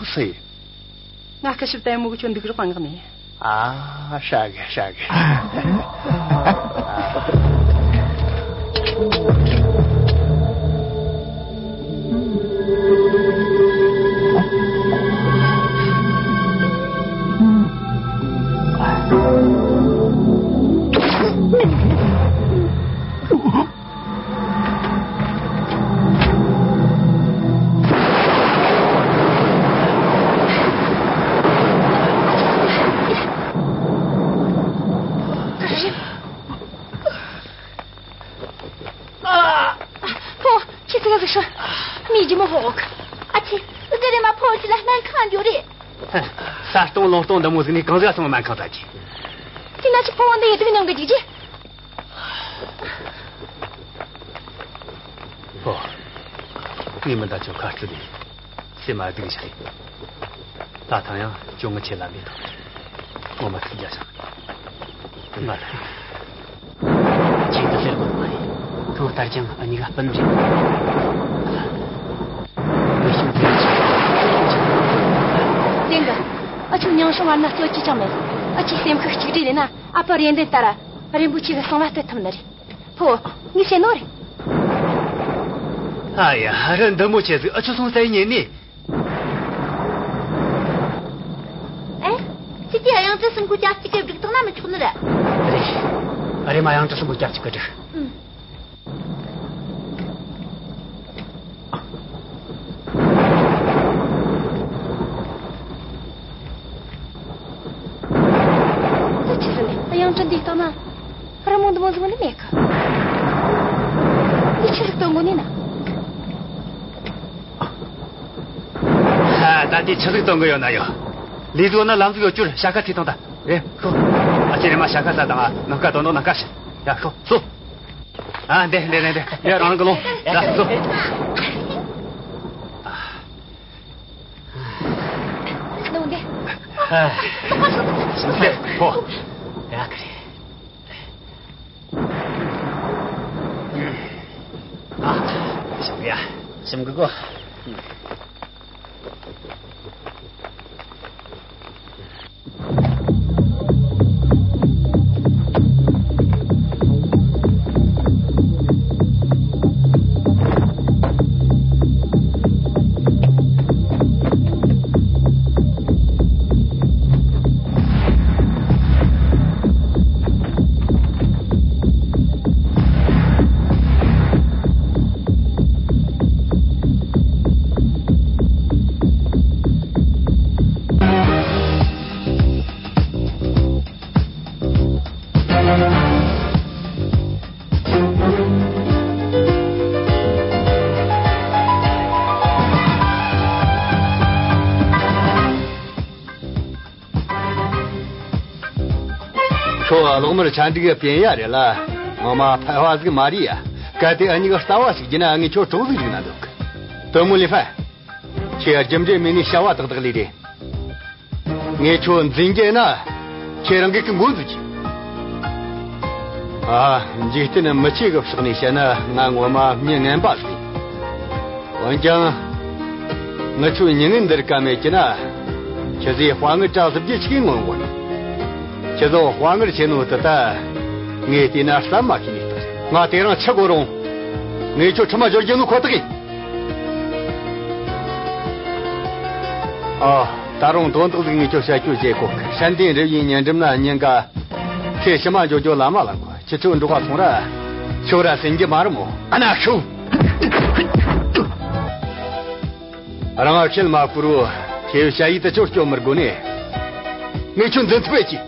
སུ་ཡིན། ང་སྐུ་ཞབས་ལྟད་མོ་གི་ཁྱོད་འདུག་རོགས་པ་མངགས་ནས། ཨ། ཧྲ་གི་ཧྲ་གི། ཕོ། ཁྱེད་ཚོ་ལ་ཟིག་ཤོད། མི་རྒྱུ་མོ་ཧོག་ཨ་ཙི། འདི་རེད་མ། ཕོ་ཁྱེད་ལ་སྨན་ཁང་འགྱོ་རེད། ས་སྟོང་ལུང་སྟོང་འདི་མོ་ཟིག་ནས་གང་ཟིག་སོང་སྨན་ཁང་ད་ཅི། དེ་ན་ཅི་ཕོ་བ་འདི་ཡི་དུག་མྱོང་གི་འཇིག་རྒྱུ། ཨོ། ངས་མི་འདའ་ཆོག་ཁ་རྩི་དེ། སེམས་མ་སྡུག་བྱ་ཡིན། ད་ཐང་ཡང་ཅུང་ངི་ཆེ་ལ་མེད་དོ། ངོ་མ་ཚིག་རྒྱ་ཞིང་། ང་ལ། ཁྱེད་དུ་ཟེར་དགོས་མ་རེད། གང་ལྟར་ཀྱང་འུ་གཉིས་ཀ་སྤུན་རེད། ངས་ཤུགས་ཙམ་ཅིག་བདེན་གི། འུ་ཆོ་མྱིང་སྲིང་བར་ན་རྩོད་གཅོད་ཅང་མེད། འུ་ཆོས་སེམས་ཤུགས་གཅིག་སྒྲིལ་ལས་ན། ཨ་ཕ་རེ་འདུན་ལྟར་རིན་པོ་ཆེ་གི་གསང་བ་སྤེལ་ཐུབ་ནི་རེད། ཕོ། ངས་བཤད་ནོ་རེད། ཨ་ཡ། རི་འདི་མོ་ཆེ་ཟིག་འུ་ཆོ་སོང་ས་ཡིན་ཉེ་ནི། ཨེ། ཁྱེད་ཀྱིས་གཡང་ཁྲི་གསུམ་པོ་སྐྱབས་གཅིག་གི་སྒྲིག་བཏང་ན་མི་ཆོག་ནི་རེད། རེད། རེད་མ། གཡང་ཁྲི་གསུམ་པོ་སྐྱབས་གཅིག་གི་སྒྲིག་ཨུམ། ད་ཆི་ཟིག་ནས་གཡང་ཁྲི་འདི་བཏང་ན། རི་མོ་འདི་མོ་ཟིག་ནི་མེད་གི། འདི་ཆི་ཟིག་བཏང་དགོས་ནི་ན། ཨ། ད་དེ་ཆི་ཟིག་གཏོང་གི་ཡོད་ན་ཡོད། ལས་བཟོ་ན་ལམ་ཟིག་ཡོད་རྒྱུར་བྱ་དཀའ་ཐུག་བཏང་ད། རེད། ཤོག་ཨ་ཅེ་རེ་མ་བྱ་དཀའ་ས་དང་ནམ་དཀའ་དོན་དུ་ནམ་དཀའ་ཞིག་ཡ། ཤོག་སོ། ཨ། འདི་འདི་འདི་འདི། ཡ། རང་རང་གི་ལོང་། ཡ། སོ། ནང་འདི། ཨ། འདི་ཕོ། ཡ། ག་རེ། ཨ། ཞིམ་གི་ཡ། ཞིམ་གི་གོ། ཁྱོད་གློག་དམར་ཆ་འགྲིག་གི་པན་ཡ་རེད་ལ། ངོ་མ་ཕལ་བ་ཟིག་མ་རེད་ཡ། གལ་ཏེ་འུ་གཉིས་ཀ་རྩ་བ་ཞིག་བགྱིས་ན། ངས་ཁྱོད་གྲོགས་ཟིག་བྱུང་ན་འདོད་གི། དེ་མོ་ལི་ཧྥན། ཁྱོས་རྒྱུ་འབྲས་མེད་ནས་བྱ་བ་ཏག་ཏག་ལས་རེད། ངས་ཁྱོད་འཛིན་རྒྱུ་ན། ཁྱེད་རང་གིས་ཀི་མགོ་འཛུགས་རྒྱུ། ཨ། འཇིག་རྟེན་མི་ཆོས་ཀྱི་ཕྱོགས་ནས་བཤད་ན། ང་ངོ་མ་མྱི་ངན་པ་ཟིག་འོན་ཀྱང་། ངི་ཆོའི་མྱི་ངན་འདིར་ཀ་མེད་ཀྱི་ན། ཁྱེད་ཚོས་དཔའ་ངར་བཀྲ་ཟིབ་རྒྱུ་ཞིག་ངོ་མ་ཡོང་། ཁྱེད་ཚོ་དཔའ་ངར་ཆེ་ནོ་དེ་ད། ངས་བལྟས་ན་བསམ་མ་ཤེས་ནི་ལྟར། ང་དེ་རིང་འཆི་དགོས་རུང་། ངས་ཁྱོད་ཁྲིམས་མ་སྦྱོར་རྒྱུ་ནི་ཁོ་ཐག་ཡིན། ཨ། ད་རུང་དོན་དག་ཟིག་ངས་ཁྱོད་བཤད་རྒྱུ་བྱེད་གོ། ཧྲན་ཏིང་རི་བོའི་ཉེ་འགྲམ་ན་ཉིན་འགའ་ཁྱེད་ཕྱི་མ་འགྱོ་རྒྱུ་ལམ་མ་ལ་འགོ། ཁྱེད་ཚོའི་འབྲོག་པ་ཚོང་ར་ཤོ་ར་ཟིན་རྒྱུ་མ་རེད་མོ། ཨ་ན་ཤོ། རང་ཨ་ཁྱེད་མ་བཀུར་བོ། ཁྱེད་བྱ་ཡིས་དུ་ཅོ་སྐྱོ་མི་དགོ་ནས། ངས་ཁྱོད་འཛིན་ཐུབ་ཀྱི།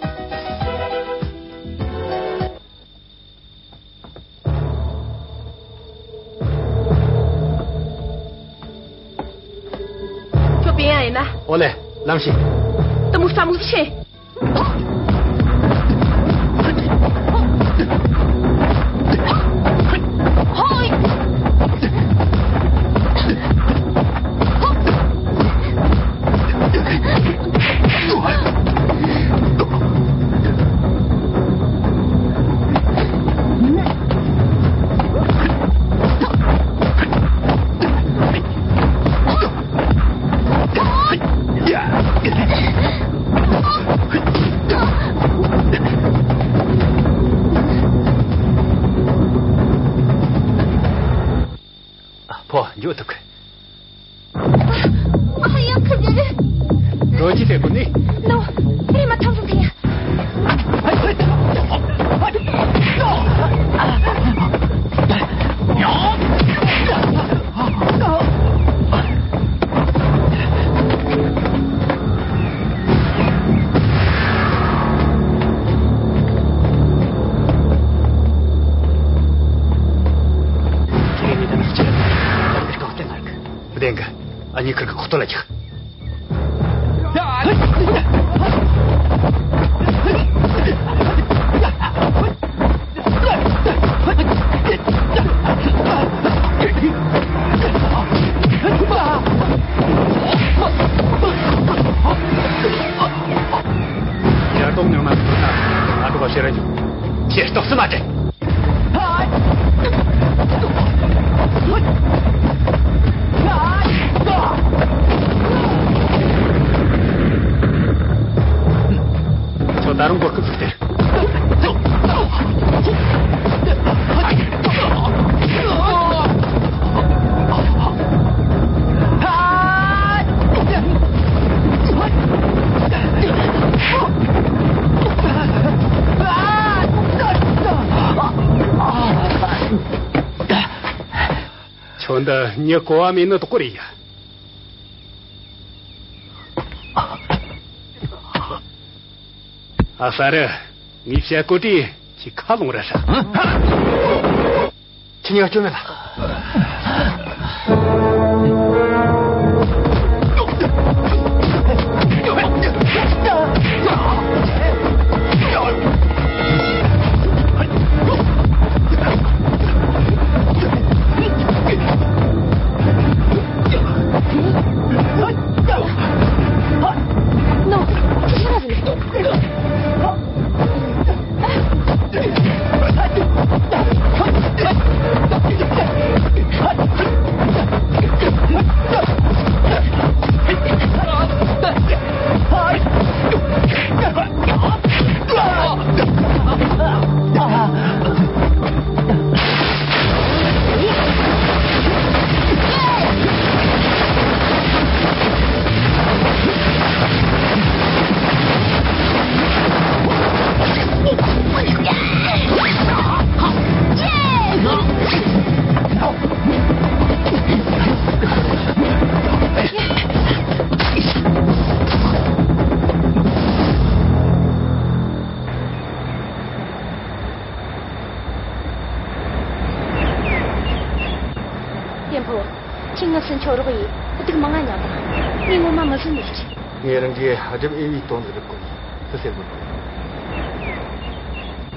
ཁྱོད་པེ་ཡ་ཡིན་ན། ཨོ་ལེ། ལམ་ཤེས། དུ་མུ་ས་མུ་ཤེས། ཡོད་ཐུབ་གི། ང་ཡང་ཁི་ཟེར། རོ་ཅི་ཟེར་གོ་ནི། ནོ། རེ་མ་ཐང་སོང་ཁི་ཡ། བདེན་གི། ཨ་ནི་ཁིར་གི་ཁོག་ཐོག་ལ་རྒྱག། ཡར་ཏོག་ཉང་ན་ཐུག་ན་ང་ཏོག་ཤེ་ར་འཇུ། ཁྱེད་ཏོག་སུ་མ་དྲན། ཁྱོད་ད་རུང་གོ་སྐབས་ཟིག་སྟེར། ཁྱོད་འདི་མྱི་གོ་བ་མེད་ནི་དོག་གོ་རེད་ཡ། ཨ་ས་རི། ངས་བཤད་གོ་དུས་ཁྱོས་ཁ་ལོང་ར་ཧྲ། ཁྱེད་གཉིས་ཀ་སྐྱོན་མེད་ལ། ཡིན་ཕོ། ཁྱེད་ངི་སུན་ཆོ་རོགས་ཡིས་སྡུག་མང་ང་མྱངས་དང་། ངས་ངོ་མ་མི་བཟོད་ནི་ཟིག་རེད། ངས་རང་གིས་སྒྲུབ་འོས་པའི་དོན་ཟིག་སྒྲུབ་གོ་ཡིན། སུ་ཟེར་གོ་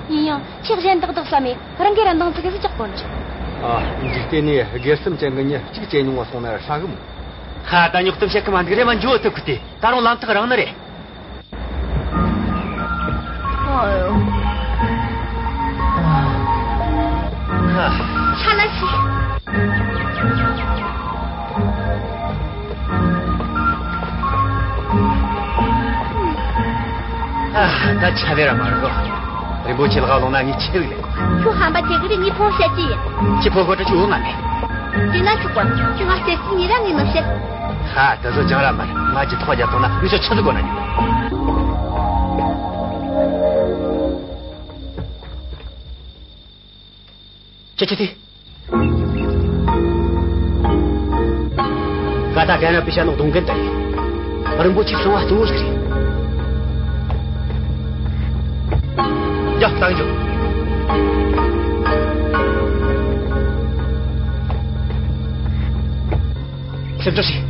ནི། ཡིན་ཡང་ཁྱེད་གཞན་དག་དག་བསམ་མེད་རང་གིས་ར་འདང་ཟིག་གི་ཟིག་ཅག་གོ་ནི་རེད། ཨ། འཇིག་རྟེན་ནས་སྒེར་སེམས་ཅན་གི་མྱི་གཅིག་བྱས་མྱོང་བ་སོང་ན་ཧྲ་གི་མོ། ཧ། ད་རྙོག་གཏམ་བཤད་གི་མ་འདུག་རེ་མ་འཇོ་ཐུབ་གི་དེ་ད་རུང་ལམ་ཐག་རིང་ནི་རེད། ཨ་ཡོ། ཧ། ཧྲ་ལ་ཤི། ཨ། ད་ཆ་བེ་ར་མ་རེད་དོ། རིན་པོ་ཆེ་ལག་ལོང་ན་ངས་ཆི་ལུགས་ལེན་དགོས། ཁྱོད་ཧམ་པ་ཆེ་གི་རེད། ངས་ཕོ་བཤད་ཀྱི་ཡིན། ཁྱི་ཕོ་གོ་དྲ་ཁྱོད་འོ་ང་མེད། དེ་ན་ཆོག་པ། ཁྱོད་ང་བཤད་ཀྱི་ངས་ར་ངས་མི་བཤད། ཧ། ད་གཟོད་ཅང་ར་མ་རེད། ང་གི་ཐོག་རྒྱབ་ཐོག་ན་ངས་ཆོ་ཆི་ཟིག་གོ་ན་ཉོ། ཅི་ཅི་དེ། ཀ་ད་གན་ར་པི་ཤ་ནོག་གདོང་གན་ད་ཡིན། རིན་པོ་ཆེ་སོང་བ་གཙོ་བོ་ཞིག་རེད། ཡ། ལྟ་གི་འཇོག། སེམས་ཚོར་ཞིག།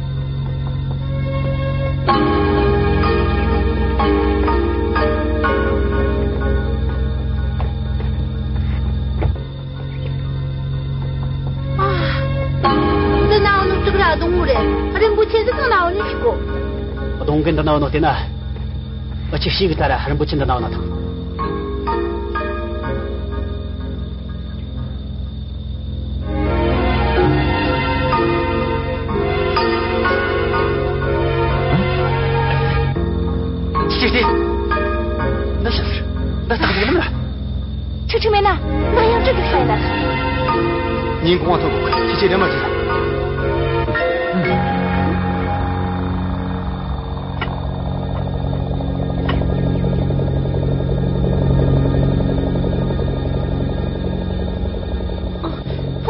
ཨ། འདི་ན་འོ་ནོ་ཅིག་ར་གདོང་བོ་རེད། རིན་པོ་ཆེ་ཟིག་གང་ན་འོ་ནི་ཞིག་གོ། གདོང་གི་འདི་ན་འོ་ནོ་དེ་ན། ཨ་ཅེ་ཤིག་གི་ད་ར་རིན་པོ་ཆེ་འདི་ན་འོ་ནོ་དང་། ཅི་སྟེ། འདི་ཤི་ཟེར། འདི་ད་ག་ལམ་ལ། ཆི་ཆི་མེད་ན། ང་ཡང་ཅི་གི་ཤ་ཡིན་ན། ཉིན་གུང་བ་ཐོག་གི་ཁྱི་ཆེ་རེ་མ་ཅི་ལ།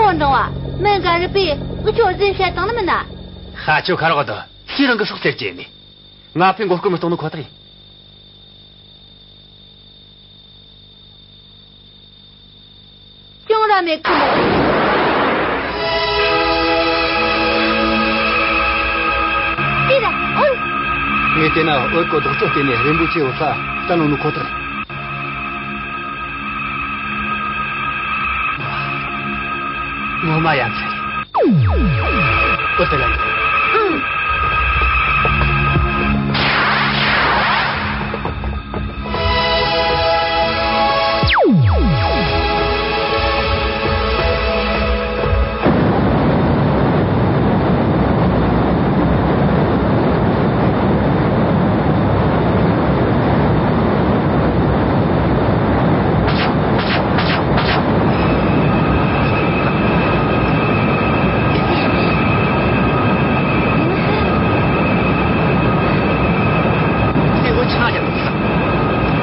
འབྲང་བ། མི་འགའ་རེ་པས་འུ་ཆོ་ཟིན་བཤད་བཏང་ནི་མིན་ན། ཁ་ཆོ་ཁ་རོག་དོ། ཁྱེད་རང་གི་སྲོག་རྩེར་གྱེས་ནས། ང་ཕའི་མགོ་སྐོར་མི་གཏོང་ནི་ཁོ་ཐག་ཡིན། ཅང་ར་མེད་ཁུ་མོ། ཏི་ར་ཨོལ། ངས་བལྟས་ན་འོད་ཀོ་རྡོག་ཅོག་བལྟས་ནས་རིན་པོ་ཆེ་འོད་ས་བསྟན་ནོ་ནི་ཁོ་ཐག་རེད། ངོ་མ་ཡ་མཚན་རེད། འོད་དེ་ལ་ཡིན།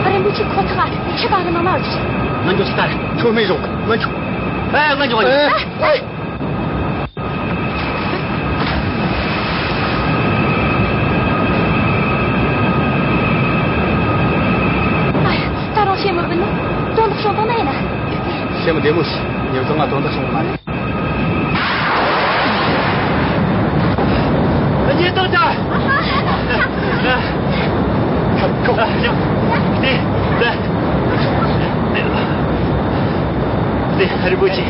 རིན་པོ་ཆེ་ཁོ་ཐག་ཁྱི་ག་གི་ནང་ན་ཡོད་རེད། ང་འགྱོ་ཆི་ལྟར། ཁྱོད་མི་རོགས། ང་འགྱོ། ཨེ། ང་འགྱོ། ང་འགྱོ། ཨེ། ཨེ། ད་རུང་ཤེས་མི་དགོས་ནོ། དོན་དག་བྱུང་བཏང་ན་ཡིན་ན། སེམས་བདེ་མོ་བྱོས། ཉིན་བཟང་ང་དོན་དག་བྱུང་མ་རེད། ཉེས་རྡུང་ཅན། ཁྱོད། ཁྱོད། ཨ། ཡ། དེ། དེ། དེ་རིན་པོ་ཆེ།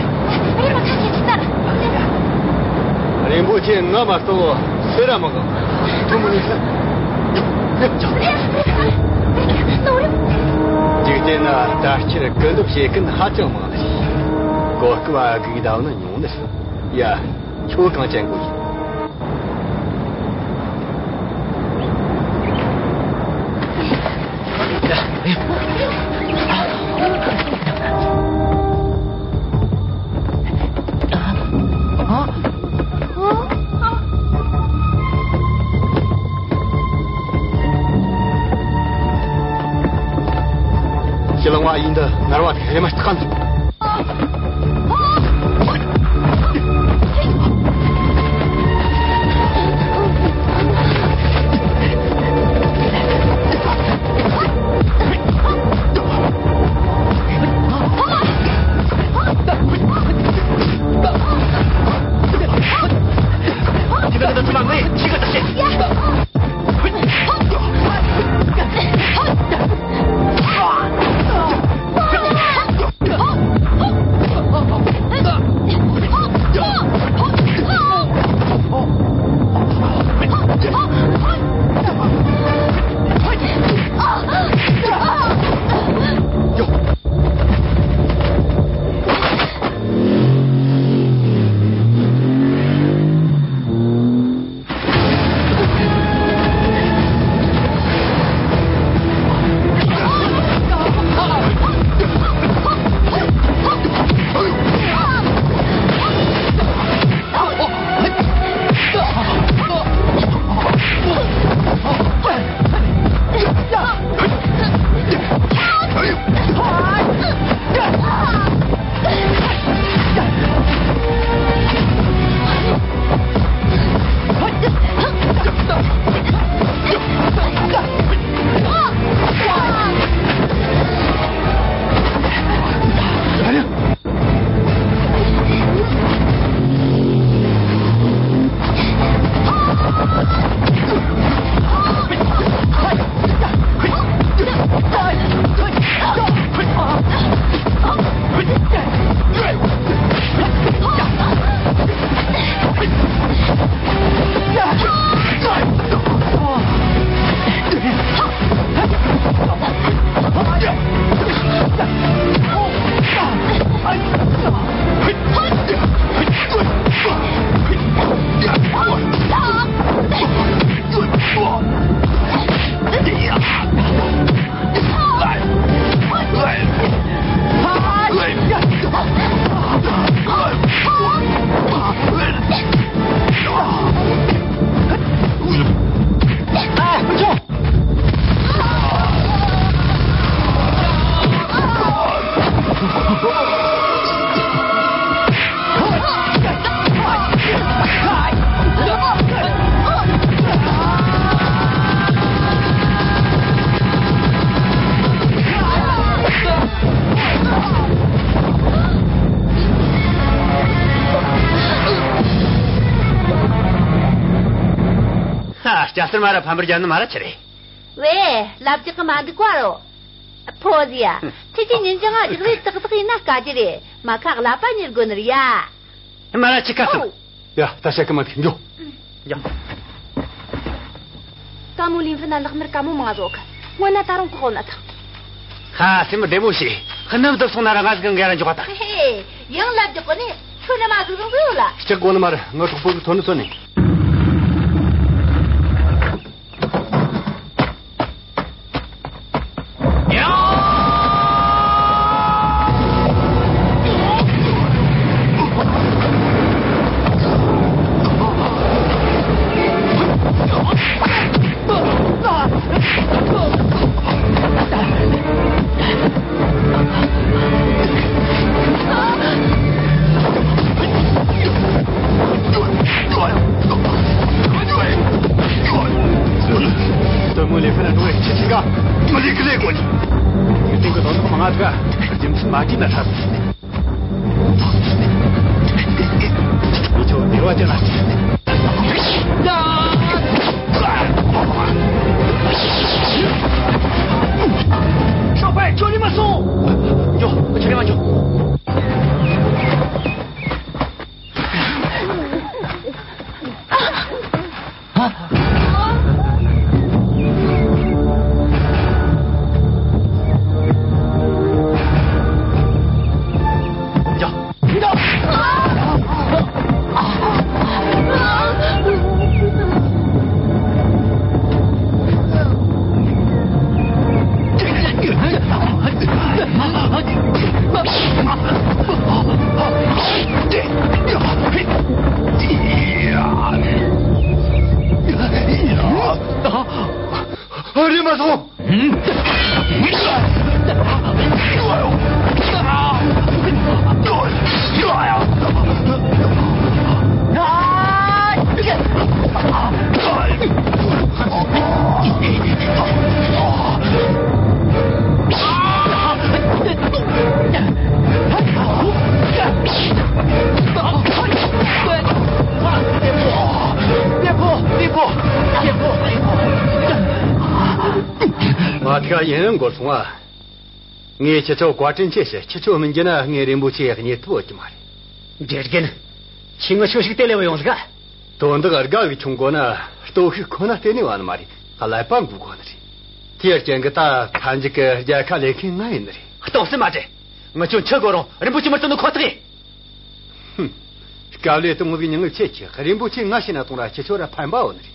རིན་པོ་ཆེ་ང་མ་གཏོགས་སུ་ར་མི་དགའ། ཐུ་མོ་ནི་ས། འཇིག་རྟེན་ན་ལྟ་སྐྱེར་སྐུ་འདེབས་བྱེད་མཁན་ཧ་ཅང་མང་ནི། གོ་སྐབས་སྒུག་བསྡད་ནི་ཉུང་ནི། ཡ། ཁྱོད་གང་ཅན་གོ་ཡིན། ཕྱི་ལང་བ་ཡིན་འདི་ནར་བ་དེ་རེ་མ་ཐག་འདུག་ཇ་སེར་མ་ར་ཕམ་པར་རྒྱབ་ནི་མ་ར་ཆི་རེད། ཝེ། ལབ་རྒྱག་གི་མ་འདུག་ག་རོ། ཕོ་ཟི་ཡ། ཁྱེད་ཀྱི་ཉིན་རྒྱང་ང་རྒྱག་རེས་ཏག་ཏག་ཡིན་ན་དཀའ་རྒྱུ་རེད། མ་ཁ་ཀླད་པ་ཉེར་དགོས་ནི་རེད་ཡ། མ་ར་ཆི་ཁ་སོང་། ཡ། ད་བཤད་གི་མ་འདུག་འགྱོ། ཡ། ཀ་མོ་ལིན་ཧྥི་ན་ལག་དམར་ཀ་མོ་མང་ཟོག་གི། ངོ་ན་ད་རུང་ཁོག་ན་ཐང་། ཁ་སེམས་བདེ་མོ་བྱོས། ཁ་ནམ་བཏུབ་སོང་ན་ར་ང་ཟིག་གི་འགན་ར་འཇོག་པ་དང་། ཧེ་ཧེ། ཡང་ལབ་རྒྱག་གོ་ནི། ཁྱོད་ནི་མ་ཟིག་རུང་གི་ཡོད་ལ། སྐྲག་གོ་ནི་མ་རེད། ངའི་གྲོགས་པོ་གི་ཐོན་ནི་ཚོ་ནི། དོན་དངོས་ལས་ཕན་ལ་འགྲོ་བའི་ཁྱི་ཆེ་ག་མི་ལས་ཀི་ལས་དགོས། ངས་དེང་གི་དོན་དག་མང་ང་ཟིག་རྒྱུ་མཚན་མ་བྲིས་ན་ཧྲ། ཁྱོད་བདེ་བ་ཅན་ལ། ཤོག་པ་ཁྱོད་ནི་མ་སོང་། འགྱོ། ཁྱོད་ནི་མ་འགྱོ། རེམ་མ་སོང་། ང་ཐག་ཡིན་འགོར་སོང་ཨ། ངས་ཁྱེད་ཚོ་བཀའ་དྲིན་ཆེ་ཞུ། ཁྱེད་ཚོ་མི་འགྱུར་ན་ངས་རིན་པོ་ཆེའི་གཉེན་སྟོབས་ཡོད་རྒྱུ་མ་རེད། དགེ་རྒན། ཁྱོས་ངི་ཆོ་ཞིག་དེ་ལས་བ་ཡོང་ཟིག་ག་དོན་དག་དགའ་བའི་ཆུང་གོ་ན་སྟོབས་ཤུགས་ཁོ་ན་བརྟེན་ནས་བ་ནི་མ་རེད། ཀླད་པ་འགུག་དགོས་ནི་རེད། དེའི་རྐྱེན་གྱིས་ད་མཐའ་མཇུག་གི་རྒྱལ་ཁ་ལེན་མཁན་ང་ཡིན་ནི་རེད། སྟོབས་སུ་མ་དྲན། ངི་ཆོ་འཆི་དགོས་རུང་རིན་པོ་ཆེ་མི་སྟོན་ནི་ཁོ་ཐག་ཡིན། ཧུམ། དཀའ་ལས་གཏོང་བའི་མྱི་ངན་ཁྱེད་ཀྱིས་རིན་པོ་ཆེ་ང་ཤི་ན་གཏོང་ར་ཁྱེད་ཆོ་ར་ཕན་པ་འོ་ནི་རེད།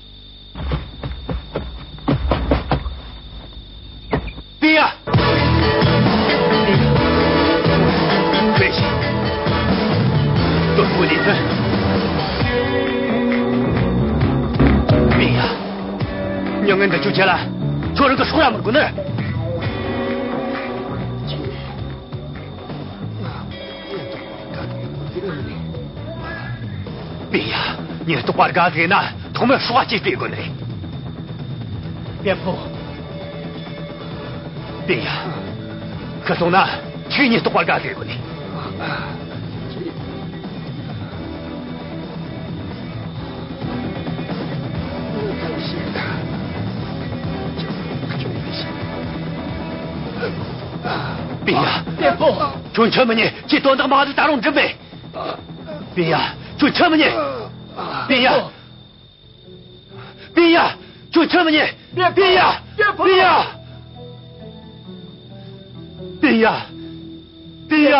པིན་ཡ། པིན་ཡ། དོན་དངོས་ལས་ཕན། པིན་ཡ། མྱི་ངན་འདི་ཆོ་ཆེ་ལ། ཁྱོད་རང་གི་སྲོག་ར་མི་དགོས་ནི། པིན་ཡ། ཉེན་རྟོག་པ་དགའ་ཟིག་ན་ཐོག་མར་སྲོག་གཅོད་སྤེལ་དགོས་ནི་རེད། དེ་ཕོ། པིན་ཡ། ཁུ་སོང་ན་ཁྱོས་ཉེན་རྟོག་པ་དགའ་ཟིག་དགོས་ནི། པིན་ཡ། དེ་ཕོ། ཁྱོད་འཆི་མི་ཉན། ཁྱོས་དོན་དག་མང་ཟིག་ད་རུང་འགྲུབ་མེད། པིན་ཡ། ཁྱོད་འཆི་མི་ཉན། པིན་ཡ། པིན་ཡ། ཁྱོད་འཆི་མི་ཉན། པིན་ཡ། པིན་ཡ། པིན་ཡ། པིན་ཡ། པིན་ཡ།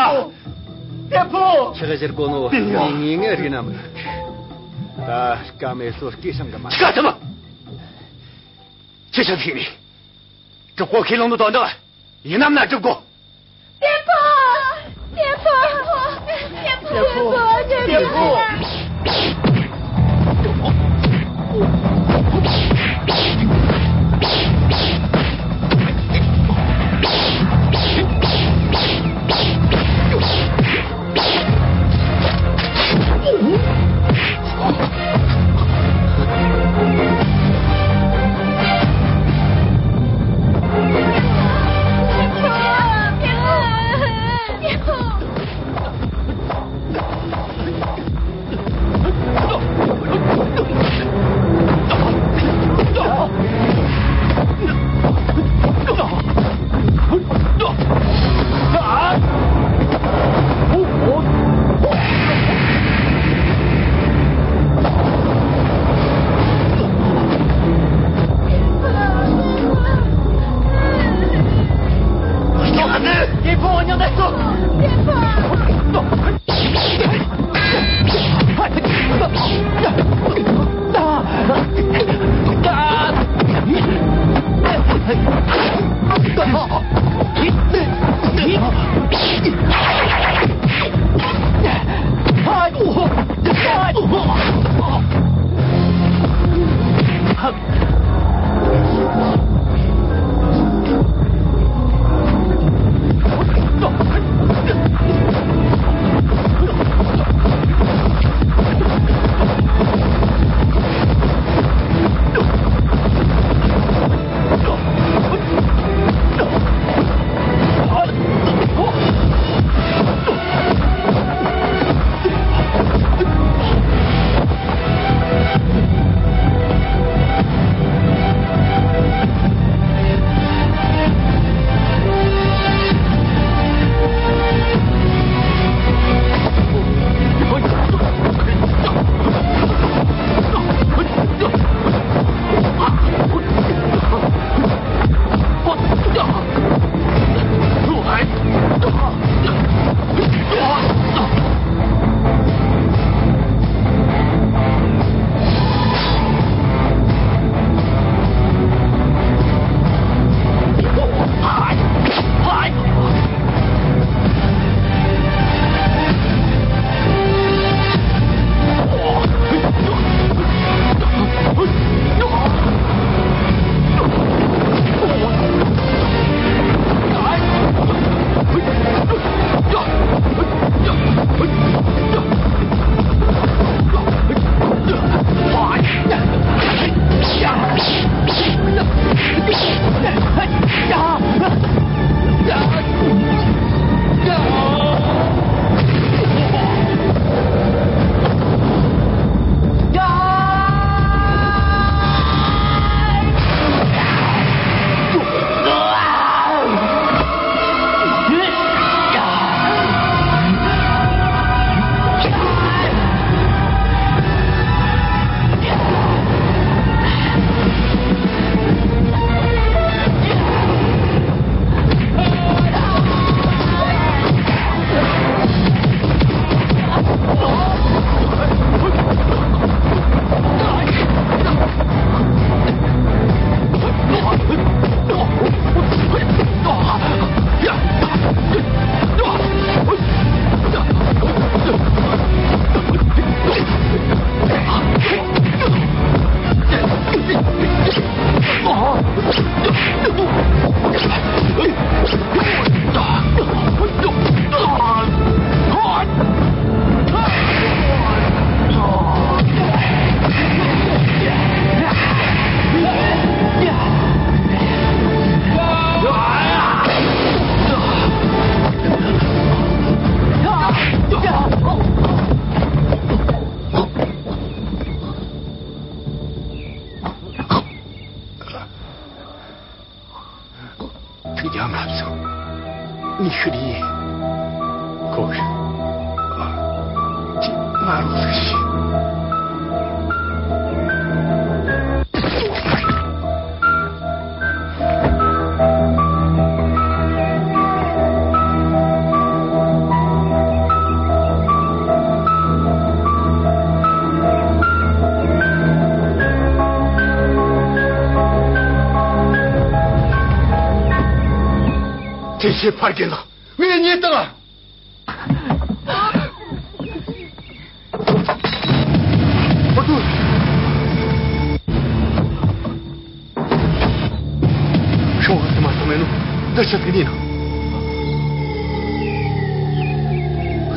ཆི་ཟིག་གོ་ནོ། པིན་ཡ། ངས་ངས་རིག་ན་མི། ད་སྐམ་མེ་སོ་སྐྱེས་སང་གི་མ། སྐད་ཐུབ་མ། ཆི་ཆི་ཟིག་ནི། གྲོགས་པོ་ཁས་བླངས་ནོ་དོན་དག་ཡིན་ནམ་ན་སྒྲུབ་དགོ། དེ་ཕོ། དེ་ཕོ། དེ་ཕོ། དེ་ཕོ། དེ་ཕོ། ཐེ་ཤེ་ཕར་རྒན་ལགས། ངས་རྙེད་བཏང་ང་། ཨ་ཏུ། ཤོག་ཨ་ཏུ་མ་སོང་མེད་ནོ། འདི་ཆི་ཟིག་ཡིན་ནམ།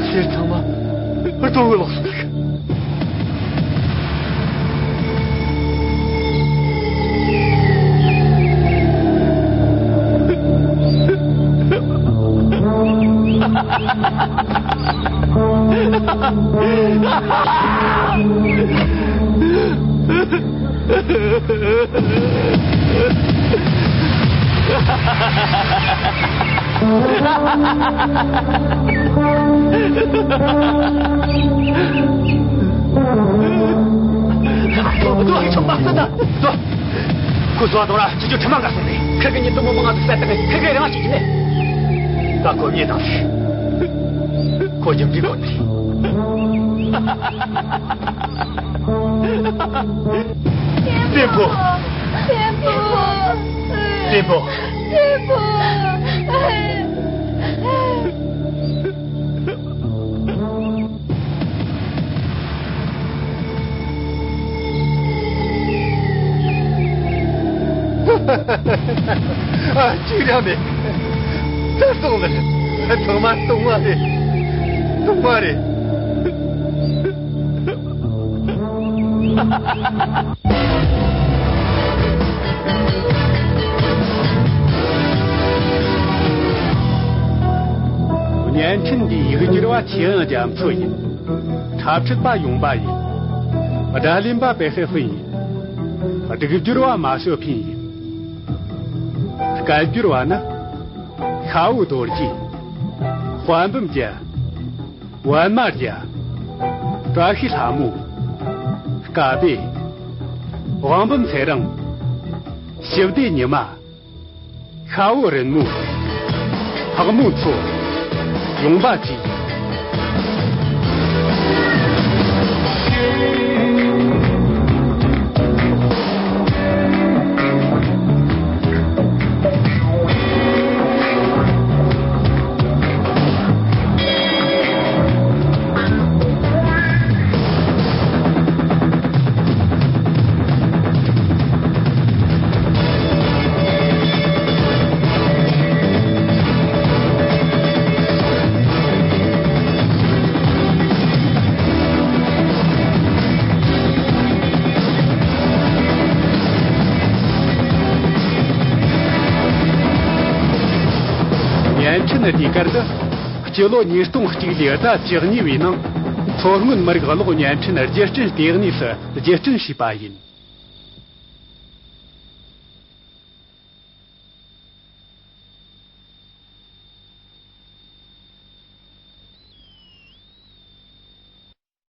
ཁྱེད་ཚང་མ་ཨ་ཏུ་གི་ལོག་སོང་ཟིག། ཁོ་ཚོ་མ་ཟིན་ན། ཁོ་ཚོ་དོ་ར་ཅི་ཅོ་ཁྲི་མ་འགའ་སོང་ནས། ཁིར་གི་ཉིད་དུ་མོ་མང་ང་དུ་བསད་བཏང་ནས། ཁིར་གི་རང་བྱེད་ཀྱི་ནས། ད་ཁོ་རྙེད་དང་ཟིག། ཁོ་རྒྱུ་འབྲས་གོ་ནས། བཙན་པོ། བཙན་པོ། བཙན་པོ། བཙན་པོ། ཨ། གཅིག་ར་མེད། ད་སོང་ལ། ཚང་མ་སྟོང་བ་རེད། སྟོང་བ་རེད། བརྙན་འཕྲིན་འདིའི་ཡིག་སྒྱུར་བ་ཆོས་དབྱིངས་རྒྱ་མཚོ་ཡིན། འཁྲབ་ཁྲིད་པ་ཡུང་པ་ཡིན། སྒྲ་ལེན་པ་པེ་ཧེ་ཧྥུན་ཡིན། སྒྲིག་སྦྱོར་བ་མ་ཞོ་ཕིན་ཡིན། སྐད་སྒྱུར་བ་ནི། ཤ་བོ་རྡོ་རྗེ། དཔལ་འབུམ་རྒྱལ། པད་མ་རྒྱལ། བཀྲ་ཤིས་ལྷ་མོ། སྐལ་བྷེ། དབང་འབུམ་ཚེ་རིང་། ཞི་བདེ་ཉི་མ། ཤ་བོ་རིན་མོ། ཕག་མོ་མཚོ། ཡུང་པ་ཅིག། བརྙན་འཕྲིན་ཟློས་གར་འདི་སྤྱི་ལོ་ཉིས་སྟོང་གཅིག་ལོའི་ཟླ་བཅུ་གཉིས་པའི་ནང་མཚོ་སྔོན་མི་རིགས་གློག་བརྙན་འཕྲིན་རྒྱུ་སྐྲུན་ལྟེ་གནས་སུ་རྒྱུ་སྐྲུན་བྱས་པ་ཡིན།